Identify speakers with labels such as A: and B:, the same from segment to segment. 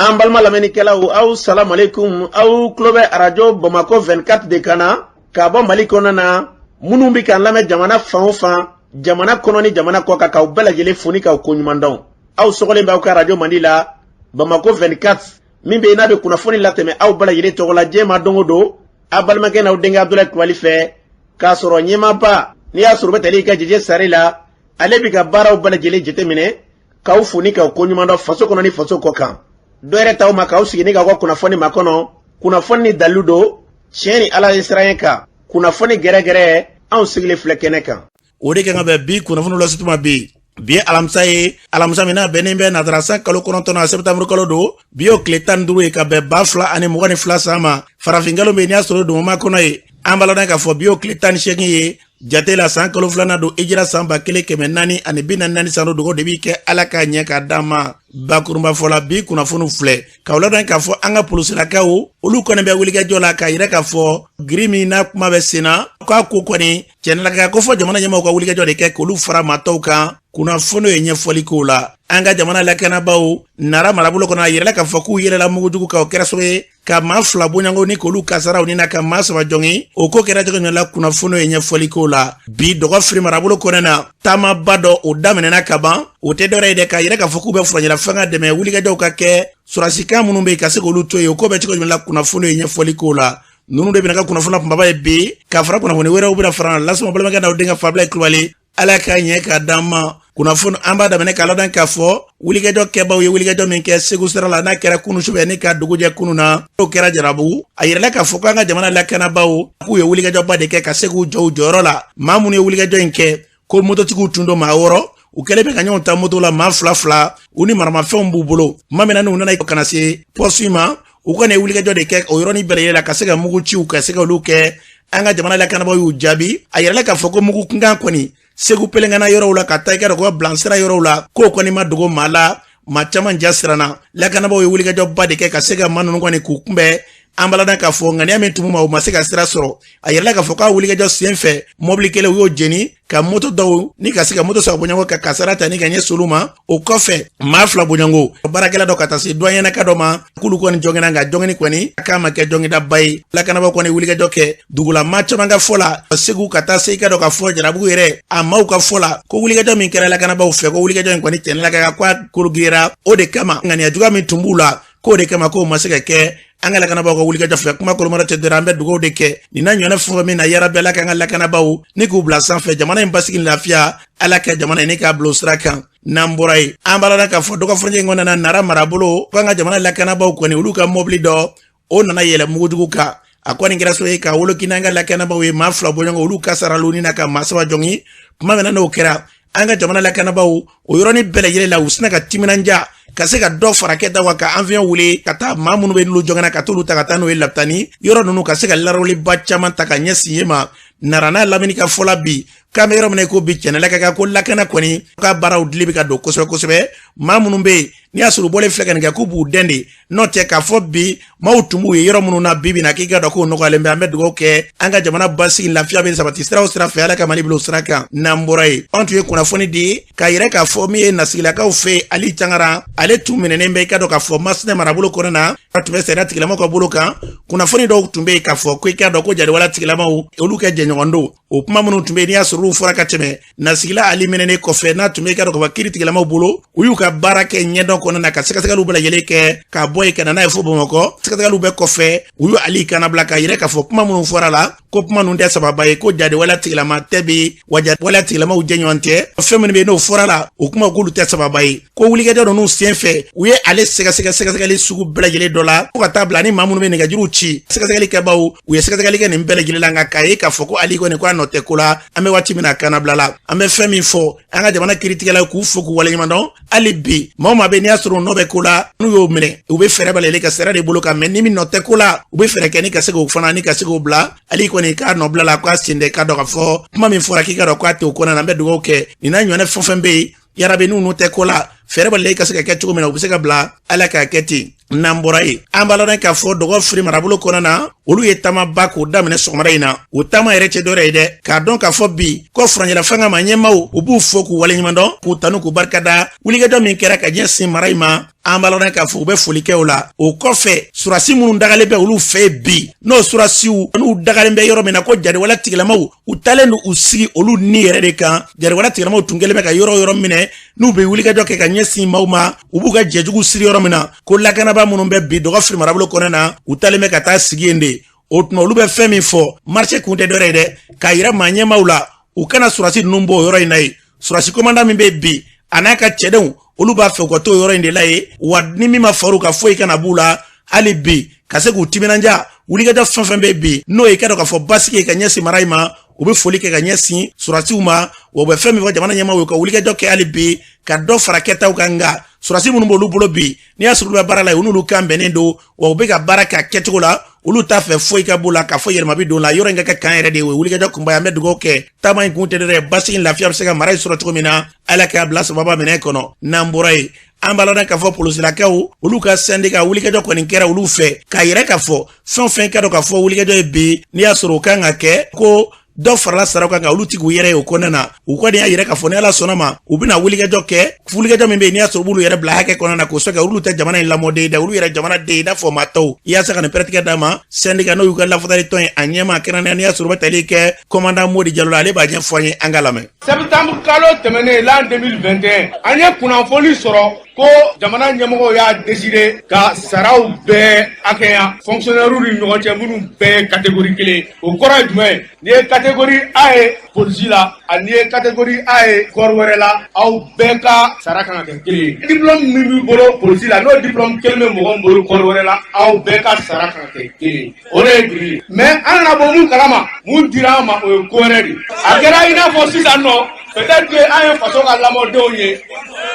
A: An balima lamɛnnikɛlaw, aw salamalekun. Aw tulo bɛ arajo Bamakɔ 24 de kan na k'a bɔ Mali kɔnɔna na. Minnu bɛ k'an lamɛn jamana fan o fan, jamana kɔnɔ ni jamana kɔ kan, k'aw bɛɛ lajɛlen fo ni k'aw koɲuman dɔn. Aw sɔgɔlen bɛ aw ka arajo mandi la, Bamakɔ 24, min bɛ yen n'a bɛ kunnafoni latɛmɛ aw bɛɛ lajɛlen tɔgɔ la diɲɛ ma don o don, aw balimakɛ n'aw denkɛ Abudulayi Kulubali fɛ, k'a sɔrɔ ɲɛmaaba n'i y'a sɔrɔ bɛ tali i ka Jɛjɛ Sare la, ale bɛ ka baaraw bɛɛ lajɛlen jateminɛ, k'aw fo ni k'aw koɲuman dɔn faso kɔnɔ ni faso kɔ kan. Dɔ yɛrɛ t'aw ma k'aw sigi ni k'aw ka kunnafoni makɔnɔ, kunnafoni ni dalilu don, tiɲɛ ni Ala ye siran kan, kunnafoni gɛrɛgɛrɛ, anw sigilen filɛ kɛnɛ kan.
B: O de kan ka bɛn bi kunnafoni lasituma bi. Bi ye alamisa ye, alamisa min n'a bɛnnen bɛ nazara san kalo 9na, sɛptanburu kalo don. Bi y'o tile 15 ye ka bɛn 2022 san ma. Farafinkalo bɛ n'i y'a sɔrɔ duguma kɔnɔ ye, an b'a ladɔn k'a fɔ bi y'o tile 18 ye jate la, san kalo filanan don, hijira san 1444 san don. Dugawu de b'i kɛ, Ala k'a ɲɛ k'a d'an ma. Bakurunba fɔ la, bi kunnafoniw filɛ k'aw ladɔn k'a fɔ an ka polisilakaw, olu kɔni bɛ wulikajɔ la k'a yira k'a fɔ giri min n'a kuma bɛ sen na, k'a ko kɔni cɛnilaka ko fɔ jamana ɲɛmaaw ka wulikajɔ de kɛ k'olu fara maa tɔw kan. Kunnafoniw ye ɲɛfɔli k'o la. An ka jamana lakanabaaw, Nara marabolo kɔnɔ, a yirala k'a fɔ k'u yɛlɛla mugujugu kan, o kɛra sababu ye ka maa fila bonyanko ni k'olu kasaraw ni na ka maa saba jɔngin. O ko kɛra cogo min la, kunnafoniw ye ɲɛfɔli k'o la. Bi Dɔgɔfiri marabolo kɔnɔ na, taamaba dɔ o daminɛna ka ban. O tɛ dɔwɛrɛ ye dɛ, k'a yira k'a fɔ k'u bɛ furancɛla fanga dɛmɛ, wulikajɔw ka kɛ, sɔrɔdasikan minnu bɛ yen ka se k'olu to yen. O ko bɛ cogo jumɛn la, kunnafoniw ye ɲɛfɔli k'o la. Ninnu de bɛna ka kunnafoni kunbaba ye bi, ka fara kunnafoni wɛrɛw bɛna fara lasuma balimakɛ n'aw denkɛ Fabila Kulubali. Ala k'a ɲɛ k'a d'an ma. Kunnafoni an b'a daminɛ k'a ladɔn k'a fɔ wulikajɔ kɛbaw ye wulikajɔ min kɛ Segu sira la, n'a kɛra kunu sufɛ ni ka dugu jɛ kunu na, n'o kɛra Jarabugu. A yirala k'a fɔ k'an ka jamana lakanabaaw k'u ye wulikajɔba de kɛ ka se k'u jɔ u jɔyɔrɔ la. Maa minnu ye wulikajɔ in kɛ, ko mototigiw tun don maa 6, u kɛlen bɛ ka ɲɔgɔn ta moto la maa fila fila, u ni maramafɛnw b'u bolo. Tuma min na n'u nana ka na se pɔsi ma, u kɔni ye wulikajɔ de kɛ o yɔrɔnin bɛɛ lajɛlen la ka se ka mugu ciw ka se ka olu kɛ. An ka jamana lakanabaaw y'u jaabi. A yirala k'a fɔ ko mugu kunkan kɔni Segu pelenkana yɔrɔw la ka taa i ka dɔgɔ bilansira yɔrɔw la, k'o kɔni ma dogo maa la, maa caman ja siranna. Lakanabaaw ye wulikajɔba de kɛ ka se ka maa ninnu kɔni k'u kunbɛn. An b'a ladɔn k'a fɔ ŋaniya min tun b'u ma, u ma se ka sira sɔrɔ. A yirala k'a fɔ k'a wulikajɔ sen fɛ, mɔbili kelen u y'o jeni, ka moto dɔw ni ka se ka moto saba bɔɲɔgɔn ka kasara ta ni ka ɲɛsin olu ma. O kɔfɛ, maa fila bɔɲɔgɔn, baarakɛla dɔ ka taa se duwanyɛnaka dɔ ma, k'olu kɔni jɔngina, nka jɔngini kɔni k'a ma kɛ jɔngidaba ye. Lakanabaaw kɔni wulikajɔ kɛ dugula maa caman ka fɔ la, Segu ka taa se i ka dɔn ka fɔ Jarabugu yɛrɛ, a maaw ka fɔ la ko wulikajɔ min kɛra lakanabaaw fɛ, ko wulikajɔ in kɔni tiɲɛni la ka ko a kologirira. O de kama ŋaniya juguya min tun b'u la, k'o de kama k'o ma se ka kɛ an ka lakanabaaw ka wulikajɔ fɛ. Kuma kolomara tɛ dɔrɔn, an bɛ dugawu de kɛ nin n'a ɲɔgɔnna fɛn fɛn min na yarabi, Ala k'an ka lakanabaaw ni k'u bila sanfɛ, jamana in basigi ni lafiya, Ala ka jamana in ni k'a bila o sira kan. N'an bɔra yen, an b'a la k'a fɔ dɔgɔfurancɛ in kɔnɔna na, Nara marabolo, k'an ka jamana lakanabaaw kɔni, olu ka mɔbili dɔ o nana yɛlɛ mugujugu kan. A kɔni kɛra so ye ka wolo k'i n'an ka lakanabaaw ye maa fila bɔɲɔgɔn, olu kasaraliw ni na ka maa saba jɔngin. Tuma min na n'o kɛra, an ka jamana lakanabaaw o yɔrɔnin bɛɛ lajɛlen la, u sina ka timinanja ka se ka dɔ fara kɛta kan, ka avion wuli ka taa maa minnu bɛ n'olu jɔngɛnna, ka t'olu ta ka taa n'o ye lapitani yɔrɔ ninnu, ka se ka larawuliba caman ta ka ɲɛsin yen ma. Nara n'a lamini ka fɔ la bi, k'an bɛ yɔrɔ min na ko bi, cɛnɛla ka kan ko lakana kɔni ka baaraw dili bɛ ka don kosɛbɛ kosɛbɛ. Maa minnu bɛ yen n'i y'a sɔrɔ u bɔlen filɛ ka nin kɛ, k'u b'u dɛn de n'o tɛ k'a fɔ bi maaw tun b'u ye yɔrɔ minnu na bi bi na, k'i ka dɔn k'o nɔgɔyalen bɛ. An bɛ dugawu kɛ an ka jamana basigi, lafiya bɛ sabati sira o sira fɛ, Ala ka Mali bila o sira kan. N'an bɔra yen, an tun ye kunnafoni di k'a yira k'a fɔ min ye nasigilakaw fɛ, Ali Cangara, ale tun minɛnen bɛ i ka dɔn k'a fɔ Masina marabolo kɔnɔ na, a tun bɛ sariya tigilamaw ka bolo kan. Kunnafoni dɔw tun bɛ yen k'a fɔ ko i k'a dɔn ko jariwala tigilamaw olu kɛ jɛɲɔgɔn don. O kuma minnu tun bɛ yen n'i y'a sɔrɔ olu fɔra ka tɛmɛ, nasigila Ali minɛnen kɔfɛ, n'a tun bɛ i ka dɔn k'a fɔ kiiri tigilamaw bolo, u y'u ka baara kɛ ɲɛdɔn kɔnɔna na ka sɛgɛsɛgɛliw bɛɛ lajɛlen kɛ k'a bɔ yen ka na n'a ye fo Bamakɔ. Sɛgɛsɛgɛliw bɛɛ kɔfɛ, u y'u Ali kannabila k'a yira k'a fɔ kuma minnu fɔra la, ko kuma ninnu tɛ sababa ye, ko jadiwaleya tigilama tɛ bi wa jadiwaleya tigilamaw jɛɲɔgɔn tɛ. Fɛn minnu bɛ yen n'o fɔra la, o kuma k'olu tɛ sababa ye. Ko wulikajɔ ninnu sen fɛ, u ye ale sɛgɛsɛgɛ sɛgɛsɛgɛli sugu bɛɛ lajɛlen dɔ la, fo ka taa bila ni maa minnu bɛ nɛgɛjuruw ci. Sɛgɛsɛgɛli kɛbaw u ye sɛgɛsɛgɛli kɛ nin bɛɛ lajɛlen la, nka k'a ye k'a fɔ ko Ali kɔni ko a nɔ tɛ ko la. An bɛ waati min na, a kannabila la. An bɛ fɛn min fɔ an ka jamana kiiritigɛlaw, k'u fo k'u waleɲuman dɔn. Hali bi maa o maa bɛ n'i y'a sɔrɔ nɔ bɛ ko la, n'u y'o minɛ, u bɛ fɛɛrɛ bɛɛ lajɛlen kɛ sariya de bolo kan, mɛ ni min nɔ tɛ ko la, u bɛ fɛɛrɛ kɛ ni ka se k'o fana ni ka se k'o bila. Ali kɔni k'a nɔ bila la, k'a sen tɛ k'a dɔn k'a fɔ kuma min fɔra, k'i ka dɔn k'a tɛ o kɔnɔna na. An bɛ dugawu kɛ nin n'a ɲɔgɔnna fɛn o fɛn bɛ yen, yarabi n'u tɛ ko la, Fɛɛrɛ bɛ ka se ka kɛ cogo min na, u bɛ se ka bila. Ala k'a kɛ ten. N'an bɔra yen, an b'a lɔn k'a fɔ Dɔgɔfiri marabolo kɔnɔna na, olu ye taamaba k'o daminɛ sɔgɔmada in na. O taama yɛrɛ cɛ dɔwɛrɛ ye dɛ, k'a dɔn k'a fɔ bi ko furancɛla fanga ma ɲɛmaaw, u b'u fo k'u waleɲuman dɔn, k'u tanu, k'u barikada wulikajɔ min kɛra ka ɲɛsin mara in ma. An b'a lɔn k'a fɔ u bɛ foli kɛ o la. O kɔfɛ, surasi minnu dagalen bɛ olu fɛ yen bi, n'o surasiw n'u dagalen bɛ yɔrɔ min na ko jariwala tigilamaw, u taalen don u sigi olu ni yɛrɛ de kan. Jariwala tigilamaw tun kɛlen bɛ ka yɔrɔ yɔrɔ minɛ, n'u bɛ wulikajɔ kɛ ka ɲɛsin maaw ma, u b'u ka jɛjugu siri yɔrɔ min na, ko lakanaba minnu bɛ bi Dɔgɔfiri marabolo kɔnɔ na, u taalen bɛ ka taa sigi yen de. O tuma, olu bɛ fɛn min fɔ, marche kun tɛ dɔwɛrɛ ye dɛ, k'a yira maa ɲɛmaaw la, u kana surasi ninnu bɔ o yɔrɔ in na yen. Surasi commandant min bɛ bi, a n'a ka cɛdenw, olu b'a fɛ u ka t'o yɔrɔ in de la yen wa. Ni min ma far'u ka, foyi kana b'u la. Hali bi, ka se k'u timinanja wulikajɔ fɛn fɛn bɛ bi, n'o ye ka dɔn k'a fɔ basigi ye ka ɲɛsin mara in ma, u bɛ foli kɛ ka ɲɛsin surasiw ma. Wa u bɛ fɛn min fɔ jamana ɲɛmaaw ye, ka wulikajɔ kɛ hali bi ka dɔ fara kɛtaw kan. Nka surasi minnu b'olu bolo bi, n'i y'a sɔrɔ olu bɛ baara la, u n'olu kan bɛnnen don wa, u bɛ ka baara kɛ a kɛcogo la. Olu t'a fɛ foyi ka b'u la k'a fɔ yɛlɛma bɛ don la yɔrɔ in ka kɛ kan yɛrɛ de ye. O ye wulikajɔ kunba ye. An bɛ dugawu kɛ, taama in kun tɛ dɛ, basigi lafiya bɛ se ka mara in sɔrɔ cogo min na, Ala k'a bila sababa minɛ kɔnɔ. N'an bɔra yen, an b'a lɔn k'a fɔ polosilakaw, olu ka syndicat, wulikajɔ kɔni kɛra olu fɛ k'a yɛrɛ k'a fɔ fɛn o fɛn ka dɔn k'a fɔ wulikajɔ ye bi, n'i y'a sɔrɔ o kan ka kɛ ko dɔ farala saraw kan, olu ti k'u yɛrɛ ye o kɔnɔna na. U kɔni y'a yɛrɛ k'a fɔ ni Ala sɔnna ma, u bɛna wulikajɔ kɛ, wulikajɔ min bɛ yen n'i y'a sɔrɔ u b'olu yɛrɛ bila hakɛ kɔnɔna na, k'o sɔrɔ olu tɛ jamana in lamɔden dɛ, olu yɛrɛ jamana den i n'a fɔ maa tɔw. Yaasa ka nin pɛrɛtigɛ d'a ma, syndicat n'o y'u ka lafasali tɔn ye, a ɲɛmaa kɛrɛnkɛrɛnnenya, n'i y'a sɔrɔ u bɛ tali kɛ commandant Modi Jalo la, ale b'a ɲɛfɔ an ye, an ka lamɛn.
C: Septembre kalo tɛmɛnen, l'an 2021, an ye kunnafoni sɔrɔ ko jamana ɲɛmɔgɔw y'a décidé ka saraw bɛɛ hakɛya fonctionnaire ni ɲɔgɔn cɛ, minnu bɛɛ ye catégorie kelen. O kɔrɔ ye jumɛn ye? N'i ye catégorie A ye polisi la, ani n'i ye catégorie A ye corps wɛrɛ la, aw bɛɛ ka sara kan ka kɛ kelen ye. Diplôme min b'i bolo polisi la, n'o diplôme kelen bɛ mɔgɔ min bolo corps wɛrɛ la, aw bɛɛ ka sara kan ka kɛ kelen ye. O de ye grille ye. Mais an nana bɔ mun kalama, mun dira an ma, o ye ko wɛrɛ de ye. A kɛra i n'a fɔ sisan nɔ, peut-être que an ye faso ka lamɔdenw ye,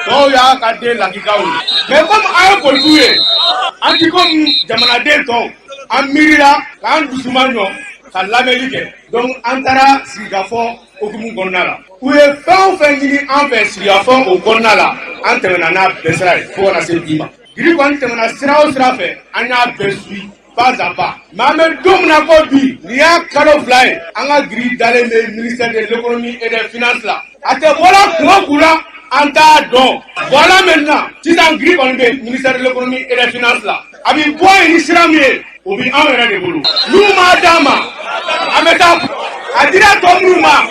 C: tɔw y'a ka den lakikaw ye. Mais comme an ye polisiw ye, an ti komi jamanaden tɔw, an miirila k'an dusuma ɲɔ ka lamɛnli kɛ. Donc an taara sigikafɔ hukumu kɔnɔna la. U ye fɛn o fɛn ɲini an fɛ sigikafɔ o kɔnɔna la, an tɛmɛna n'a bɛɛ sira ye fo ka na se bi ma. Grille kɔni tɛmɛna sira o sira fɛ, an y'a bɛɛ suit pas à pas. Mais an bɛ don min na ko bi, nin y'a kalo 2 ye, an ka grille dalen bɛ ministère de l'Économie et des Finances la. A tɛ bɔla kun o kun la, an t'a dɔn. Voilà, maintenant sisan grille kɔni bɛ ministère de l'Économie et des Finances la. A bɛ bɔ yen ni sira min ye, o bɛ anw yɛrɛ de bolo. N'u m'a d'an ma, an bɛ taa. A dira tɔ minnu ma,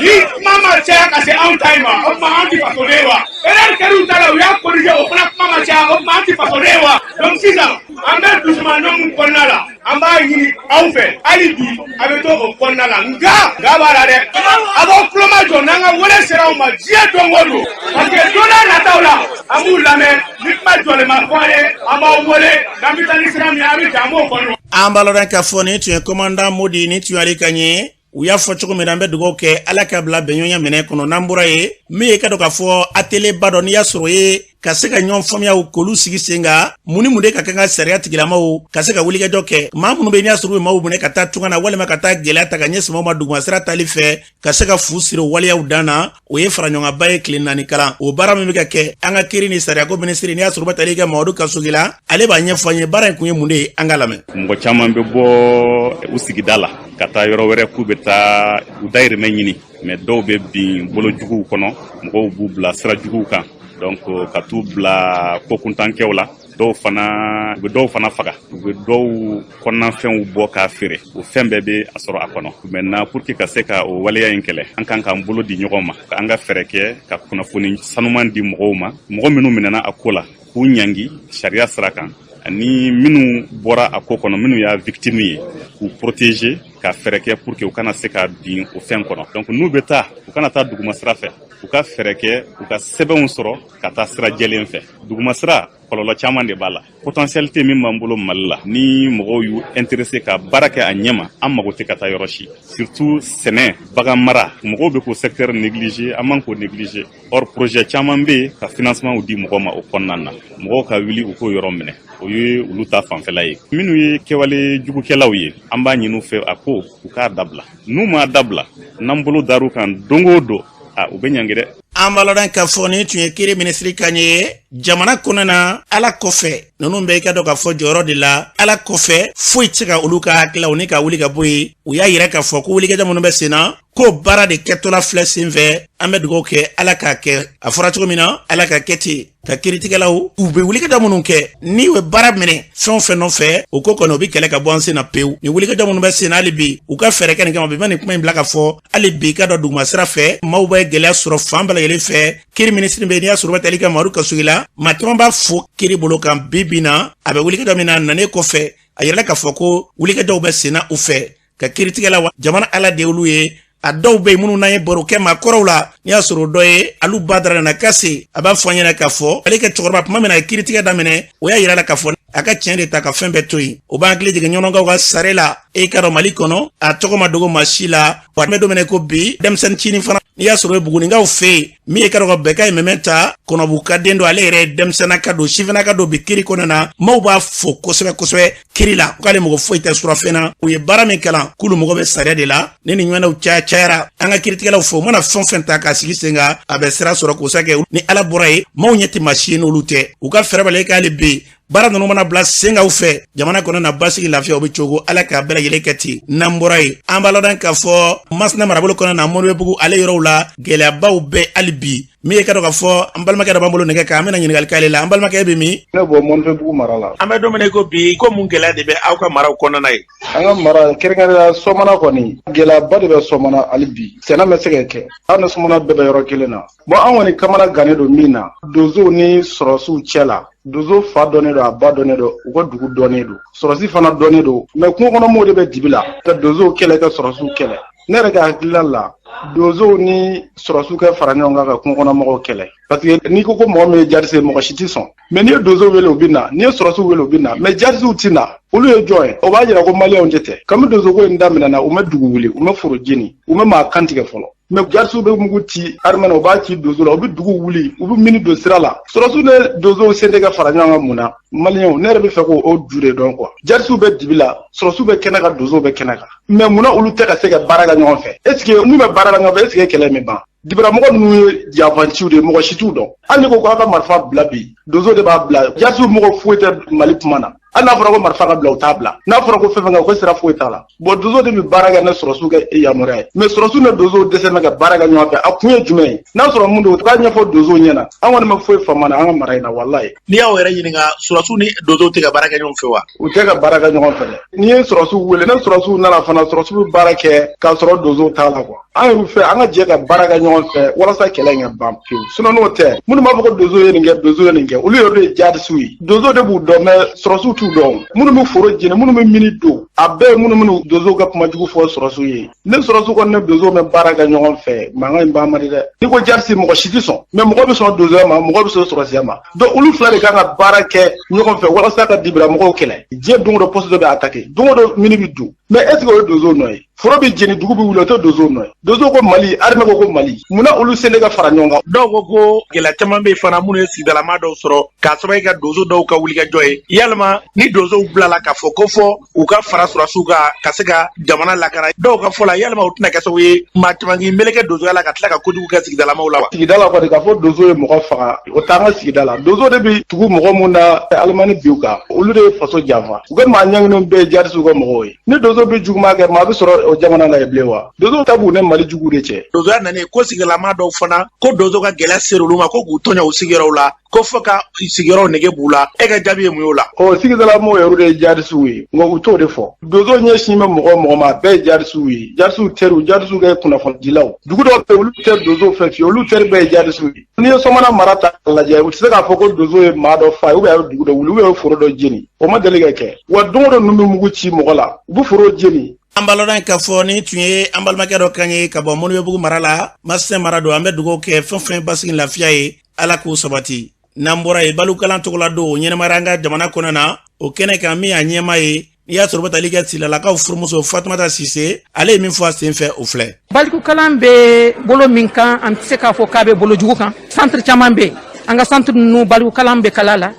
C: ni kuma ma caya ka se anw ta in ma, o tuma an ti fasoden ye wa? Erreur kɛr'u ta la, u y'a corriger, o fana kuma ma caya, o tuma an ti fasoden ye wa? Donc sisan an bɛ dusumanɲɔ min kɔnɔna la, an b'a ɲini aw fɛ hali bi, a bɛ to o kɔnɔna la. Nka b'a la dɛ, a b'aw tulo majɔ n'an ka wele sera aw ma diɲɛ don o don, parce que don n'a nataw la, an b'u lamɛn. Ni kuma jɔlen ma fɔ an ye, an b'aw wele. N'an bɛ taa ni sira min ye, an bɛ jɛ, an b'o fɔ ɲɔgɔn.
B: An b'a lɔn k'a fɔ nin tun ye commandant Modi, ni tun y'ale ka ɲɛ. U y'a fɔ cogo min na, an bɛ dugawu kɛ, Ala ka bila bɛnɲɔgɔnya minɛ kɔnɔ. N'an bɔra yen, min ye ka dɔn k'a fɔ atelier ba dɔ, n'i y'a sɔrɔ ye ka se ka ɲɔgɔn faamuyaw k'olu sigi sen kan, mun ni mun de ka kan ka sariya tigilamaw ka se ka wulikajɔ kɛ, maa minnu bɛ n'i y'a sɔrɔ u bɛ maaw minɛ ka taa tunga na, walima ka taa gɛlɛya ta ka ɲɛsin maaw ma duguma sira tali fɛ, ka se ka fu siri o waleyaw dan na. O ye faraɲɔgɔnba ye tile 4 kalan. O baara min bɛ ka kɛ, an ka kiiri ni sariyako minisiri, n'i y'a sɔrɔ u bɛ tali kɛ Mamadu Kasoge la, ale b'a ɲɛfɔ an ye baara in kun ye mun de ye. An ka lamɛn.
D: Mɔgɔ caman bɛ bɔ u sigida la ka taa yɔrɔ wɛrɛ k'u bɛ taa u dayirimɛ ɲini, mais dɔw bɛ bin bolo juguw kɔnɔ, mɔgɔw b'u bila sira juguw kan, donc ka t'u bila kokuntankɛw la. Dɔw fana, u bɛ dɔw fana faga, u bɛ dɔw kɔnɔnafɛnw bɔ k'a feere. O fɛn bɛɛ bɛ a sɔrɔ a kɔnɔ. Maintenant, pour que ka se ka o waleya in kɛlɛ, an kan k'an bolo di ɲɔgɔn ma, an ka fɛɛrɛ kɛ ka kunnafoni sanuman di mɔgɔw ma, mɔgɔ minnu minɛna a ko la, k'u ɲangi sariya sira kan, ani minnu bɔra a ko kɔnɔ, minnu y'a victime ye, k'u protéger, ka fɛɛrɛ kɛ pour que u kana se ka bin o fɛn kɔnɔ. Donc n'u bɛ taa, u kana taa duguma sira fɛ, u ka fɛɛrɛ kɛ u ka sɛbɛnw sɔrɔ ka taa sira jɛlen fɛ. Duguma sira, kɔlɔlɔ caman de b'a la. Potentialité min b'an bolo Mali la, ni mɔgɔw y'u intéressé ka baara kɛ a ɲɛma, an mago tɛ ka taa yɔrɔ si, surtout sɛnɛ, bagan mara. Mɔgɔw bɛ k'o secteur négliger, an man k'o négliger. Or projet caman bɛ yen ka financement di mɔgɔw ma o kɔnɔna na. Mɔgɔw ka wuli u k'o yɔrɔ minɛ, o ye olu ta fanfɛla ye. Minnu ye kɛwale jugukɛlaw ye, an b'a ɲini u fɛ a ko u k'a dabila. N'u m'a dabila, n'an bolo dar'u kan don o don, a u bɛ ɲangi dɛ.
B: An b'a lɔn k'a fɔ nin tun ye kiri minisiri kan ye jamana kɔnɔna na. Ala kɔfɛ, ninnu bɛɛ i ka dɔn k'a fɔ jɔyɔrɔ de la. Ala kɔfɛ, foyi tɛ se ka olu ka hakililaw ni ka wuli ka bɔ yen. U y'a yira k'a fɔ ko wulikajɔ minnu bɛ sen na, ko baara de kɛtɔla filɛ sen fɛ. An bɛ dugawu kɛ, Ala k'a kɛ a fɔra cogo min na, Ala ka kɛ ten, ka kiritigɛlaw u bɛ wulikajɔ minnu kɛ, ni u ye baara minɛ fɛn o fɛn nɔfɛ, o ko kɔni o bɛ kɛlɛ ka bɔ an sen na pewu. Ni wulikajɔ minnu bɛ sen na, hali bi u ka fɛɛrɛ kɛ nin kama. Bi ma nin kuma in bila ka fɔ, hali bi ka dɔn duguma sira fɛ, maaw bɛ gɛlɛya sɔrɔ fan bɛɛ lajɛlen fɛ. Kiri minisiri bɛ, n'i y'a sɔrɔ bɛ tali kɛ Madu Kasoge la, maa caman b'a fo kiri bolo kan. Bi bi na, a bɛ wulikajɔ min na nanen kɔfɛ, a yirala k'a fɔ ko wulikajɔw bɛ sen na u fɛ ka kiritigɛla wa jamana ala de olu ye. A dɔw bɛ yen minnu n'an ye baro kɛ maakɔrɔw la, n'i y'a sɔrɔ dɔ ye alu Badara nana kase, a b'a fɔ an ɲɛna k'a fɔ ale ka cɛkɔrɔba, tuma min na a ye kiritigɛ daminɛ, o y'a yira la k'a fɔ a ka tiɲɛ de ta ka fɛn bɛɛ to yen. O b'an hakili jigin ɲɔnɔnkaw ka sare la. E ka dɔn Mali kɔnɔ, a tɔgɔ ma dogo maa si la. Wa an bɛ don min na ko bi, denmisɛnnin cinin fana, n'i y'a sɔrɔ Bugunikaw fɛ yen, min ye ka dɔn ka bɛɛ ka ye mɛmɛ ta kɔnɔbu ka den don, ale yɛrɛ ye denmisɛnnin ka don sifinna ka don bi kiri kɔnɔna na, maaw b'a fo kosɛbɛ kosɛbɛ kiri la, k'ale mɔgɔ foyi tɛ surafɛn na. U ye baara min kalan, k'olu mɔgɔ bɛ sariya de la. Ni nin ɲɔgɔnnaw caya cayara an ka kiritigɛlaw fɛ, u mana fɛn o fɛn ta k'a sigi sen kan, a bɛ sira sɔrɔ k'o sakɛ. Ni Ala bɔra yen, maaw ɲɛ tɛ maa si ye n'olu tɛ. U ka fɛɛrɛ bɛ k'ale bi baara ninnu mana bila sen kan fɛ, jamana kɔnɔ na basigi, lafiya o bɛ cogo. Ala k'a bɛɛ lajɛlen kɛ ten. N'an bɔra yen, an b'a ladɔn k'a fɔ Masina marabolo kɔnɔ na, Moribugu ale yɔrɔw la, gɛlɛyabaw bɛ hali bi. Min ye ka dɔn k'a fɔ an balimakɛ dɔ b'an bolo nɛgɛ kan, an bɛna ɲininkali k'ale la. An balimakɛ bɛ min?
E: Ne bɔ Mɔnfɛbugu mara la.
A: An bɛ don min na i ko bi, ko mun gɛlɛya de bɛ aw ka maraw kɔnɔna ye?
E: An ka mara, kɛrɛnkɛrɛnnenya Sɔmana kɔni, gɛlɛyaba de bɛ Sɔmana hali bi. Sɛnɛ bɛ se ka kɛ, an ni Sɔmana bɛɛ bɛ yɔrɔ kelen na. Bon, an kɔni kamana gannen don min na, donsow ni sɔrɔsiw cɛ la. Donso fa dɔnnen don, a ba dɔnnen don, u ka dugu dɔnnen don, sɔrɔsi fana dɔnnen don, mais kungo kɔnɔmɔgɔw de bɛ dibi la ka donsow kɛlɛ, ka sɔrɔsiw kɛlɛ. Ne yɛrɛ ka hakilila la, donsow ni sɔrɔsiw ka fara ɲɔgɔn kan ka kungo kɔnɔmɔgɔw kɛlɛ, parce que n'i ko ko mɔgɔ min ye djihadiste ye, mɔgɔ si tɛ sɔn. Mais n'i ye donsow wele, u bɛ na. N'i ye sɔrɔsiw wele, u bɛ na, mais djihadistew tɛ na. Olu ye jɔn ye? O b'a jira ko maliyɛnw de tɛ. Kami donsoko in daminɛna, u ma dugu wuli, u ma foro jeni, u ma maa kan tigɛ fɔlɔ, mais djihadistew bɛ mugu ci armée na, u b'a ci donso la, u bɛ dugu wuli, u bɛ mini don sira la. Sɔrɔsiw ni donsow sen tɛ ka fara ɲɔgɔn kan mun na? Maliyɛnw, ne yɛrɛ bɛ fɛ k'o ju de dɔn quoi. Djihadistew bɛ dibi la, sɔrɔsiw bɛ kɛnɛ kan, donsow bɛ kɛnɛ kan, mais munna olu tɛ ka se ka baara kɛ ɲɔgɔn fɛ? Est ce que n'u bɛ baara kɛ ɲɔgɔn fɛ, est ce que kɛlɛ min ban? Dibiramɔgɔ ninnu ye janfanciw de ye, mɔgɔ si t'u dɔn. Hali ni ko k'a ka marifa bila bi, donso de b'a bila. Djihadistew mɔgɔ foyi tɛ Mali kuma na. Hali n'a fɔra ko marifa ka bila, u t'a bila. N'a fɔra ko fɛn fɛn kɛ, ko sira foyi t'a la. Bon, donso de bɛ baara kɛ ne sɔrɔsiw kɛ yamaruya ye, mais sɔrɔsiw ni donsow dɛsɛ bɛ ka baara kɛ ɲɔgɔn fɛ. A kun ye jumɛn ye? N'a sɔrɔ mun don, u k'a ɲɛfɔ donsow ɲɛna. An kɔni ma foyi faamu na an ka mara in na, walayi.
A: N'i y'aw yɛrɛ ɲininka, sɔrɔsiw ni donsow tɛ ka baara kɛ ɲɔgɔn fɛ wa?
E: U tɛ ka baara kɛ ɲɔgɔn fɛ dɛ. N'i ye sɔrɔsiw wele, ne sɔrɔsiw nana fana, sɔrɔsiw bɛ baara kɛ k'a sɔrɔ donsow t'a la quoi. An yɛrɛ fɛ, an ka jɛ ka baara kɛ ɲɔgɔn fɛ walasa kɛlɛ in ka ban pewu. Sinon n'o tɛ, minnu b'a fɔ ko donso ye nin kɛ, donso ye nin kɛ, olu yɛrɛ de ye djihadistew ye. Donso de b'u dɔn, mais sɔrɔsiw t'u dɔn. Minnu bɛ foro jeni, minnu bɛ mini don, a bɛɛ ye minnu minnu donsow ka kuma jugu fɔ sɔrɔsiw ye. Ne sɔrɔsiw kɔni ne donsow bɛ baara kɛ ɲɔgɔn fɛ, mankan in ban man di dɛ. N'i ko djihadiste, mɔgɔ si tɛ sɔn, mais mɔgɔ bɛ sɔn donsoya ma, mɔgɔ bɛ sɔn sɔrɔsiya ma. Donc olu fila de kan ka baara kɛ ɲɔgɔn fɛ walasa ka dibira mɔgɔw kɛlɛ. Diɲɛ don o don, poste dɔ bɛ attaqué, don o don mini bɛ don, mais est ce que o ye donsow nɔ ye? Foro bɛ jeni, dugu bɛ wuli, o tɛ donsow nɔ ye. Donsow ko Mali, armée ko ko Mali, munna olu sen tɛ ka fara ɲɔgɔn kan?
A: Dɔw ko ko gɛlɛya caman bɛ yen fana minnu ye sigidalama dɔw sɔrɔ k'a sababu kɛ donso dɔw ka wulikajɔ ye. Yalima ni donsow bilala k'a fɔ ko fɔ u ka fara sɔrɔsiw kan ka se ka jamana lakana, dɔw ka fɔ la, yalima o tɛna kɛ sababu ye maa caman k'i meleke donsoya la ka tila ka kojugu kɛ sigidalamaw la wa?
E: Sigida la kɔni, k'a fɔ donso ye mɔgɔ faga, o t'an ka sigida la. Donso de bɛ tugu mɔgɔ mun na Alimani biw kan, olu de ye faso janfa. U ka maa ɲanginw bɛɛ ye djihadistew ka mɔgɔw ye. Ni donso bɛ juguman kɛ, maa bɛ sɔrɔ o jamana la yen bilen wa? Donso ta b'u ni Mali juguw de cɛ.
A: Donsoya nalen ko sigilama dɔw fana ko donso ka gɛlɛya sera olu ma, ko k'u tɔɲɔ u sigiyɔrɔw la, ko fo ka sigiyɔrɔw nege b'u la. E ka jaabi ye mun y'o la?
E: Ɔ, sigidala mɔgɔw yɛrɛ de ye djihadistew ye, nka u t'o de fɔ. Donso ɲɛsin bɛ mɔgɔ o mɔgɔ ma, a bɛɛ ye djihadistew ye. Djihadistew teriw, djihadistew kɛ kunnafonidilaw. Dugu dɔw bɛ yen, olu tɛ donsow fɛ fiyewu, olu teri bɛɛ ye djihadistew ye. N'i ye Sɔmana mara ta k'a lajɛ, u tɛ se k'a fɔ ko donso ye maa dɔ fa ye, ou bien a ye dugu dɔ wuli, ou bien a ye foro dɔ jeni. O ma deli ka kɛ wa. Don o don ninnu bɛ mugu ci mɔgɔ la, u bɛ foro jeni.
B: An b'a lɔn k'a fɔ ni tun ye an balimakɛ dɔ kan ye ka bɔ Moribugu mara la, Masina mara don. An bɛ dugawu kɛ, fɛn fɛn basigi, lafiya ye, Ala k'o sabati. N'an bɔra yen, balikukalan tɔgɔla don o ɲɛnamaya an ka jamana kɔnɔ na, o kɛnɛ kan, min y'a ɲɛma ye, n'i y'a sɔrɔ bɛ tali kɛ Silalakaw furumuso Fatumata Sise, ale ye min fɔ a sen fɛ, o filɛ.
F: Balikukalan bɛ bolo min kan, an tɛ se k'a fɔ k'a bɛ bolo jugu kan. Centre caman bɛ yen, an ka centre ninnu, balikukalan bɛ kala la,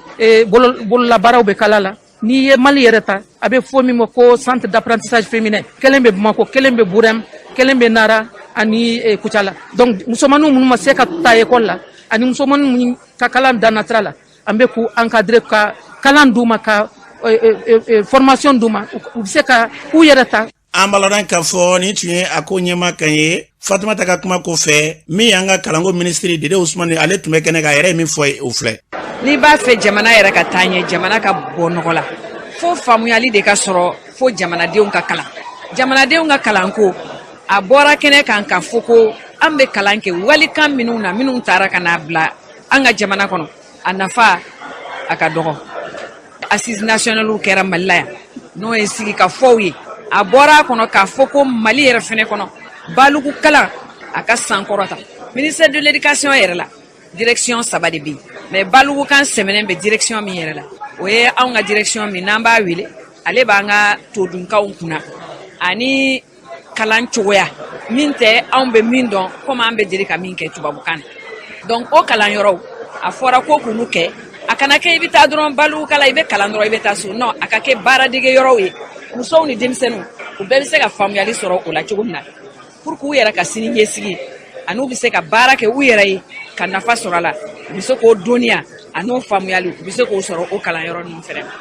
F: bololabaaraw bɛ kala la. N'i ye Mali yɛrɛ ta, a bɛ fɔ min ma ko centre d'apprentissage féminin, kelen bɛ Bamakɔ, kelen bɛ Burɛm, kelen bɛ Nara. ani Kucala. Donc musomaninw minnu ma se ka taa ekɔli la ani musomaninw minnu ka kalan danna sira la, an bɛ k'u encadrer, ka kalan d'u ma, ka formation d'u ma, u bɛ se ka u yɛrɛ ta.
B: An b'a lɔn k'a fɔ nin tun ye a ko ɲɛma kan ye. Fatumata ka kuma kɔfɛ, min y'an ka kalanko minisiri Dede Usumani, ale tun bɛ kɛnɛ kan, a yɛrɛ ye min fɔ ye, o filɛ.
G: N'i b'a fɛ jamana yɛrɛ ka taa ɲɛ, jamana ka bɔ nɔgɔ la, fo faamuyali de ka sɔrɔ, fo jamanadenw ka kalan. Jamanadenw ka kalanko, a bɔra kɛnɛ kan k'a fɔ ko an bɛ kalan kɛ walikan minnu na, minnu taara ka n'a bila an ka jamana kɔnɔ, a nafa a ka dɔgɔ. Assises nationales kɛra Mali la yan, n'o ye sigikafɔw ye. A bɔra a kɔnɔ k'a fɔ ko Mali yɛrɛ fɛnɛ kɔnɔ, baliku kalan a ka sankɔrɔta. Ministère de l'Éducation yɛrɛ la, direction saba de bɛ yen, mais balikukan sɛmɛnen bɛ direction min yɛrɛ la, o ye anw ka direction min n'an b'a wele, ale b'an ka todunkanw kunna ani kalan cogoya min tɛ anw bɛ min dɔn, komi an bɛ deli ka min kɛ tubabukan na. Donc o kalan yɔrɔw, a fɔra ko k'olu kɛ, a kana kɛ i bɛ taa dɔrɔn balikukalan, i bɛ kalan dɔrɔn, i bɛ taa so. Non, a ka kɛ baaradege yɔrɔw ye, musow ni denmisɛnninw, u bɛɛ bɛ se ka faamuyali sɔrɔ o la cogo min na, pour que u yɛrɛ ka sini ɲɛsigi ani u bɛ se ka baara kɛ u yɛrɛ ye ka nafa sɔrɔ a la, u bɛ se k'o dɔnniya ani faamuyali, u bɛ se k'o sɔrɔ o kalanyɔrɔ ninnu fɛnɛ na.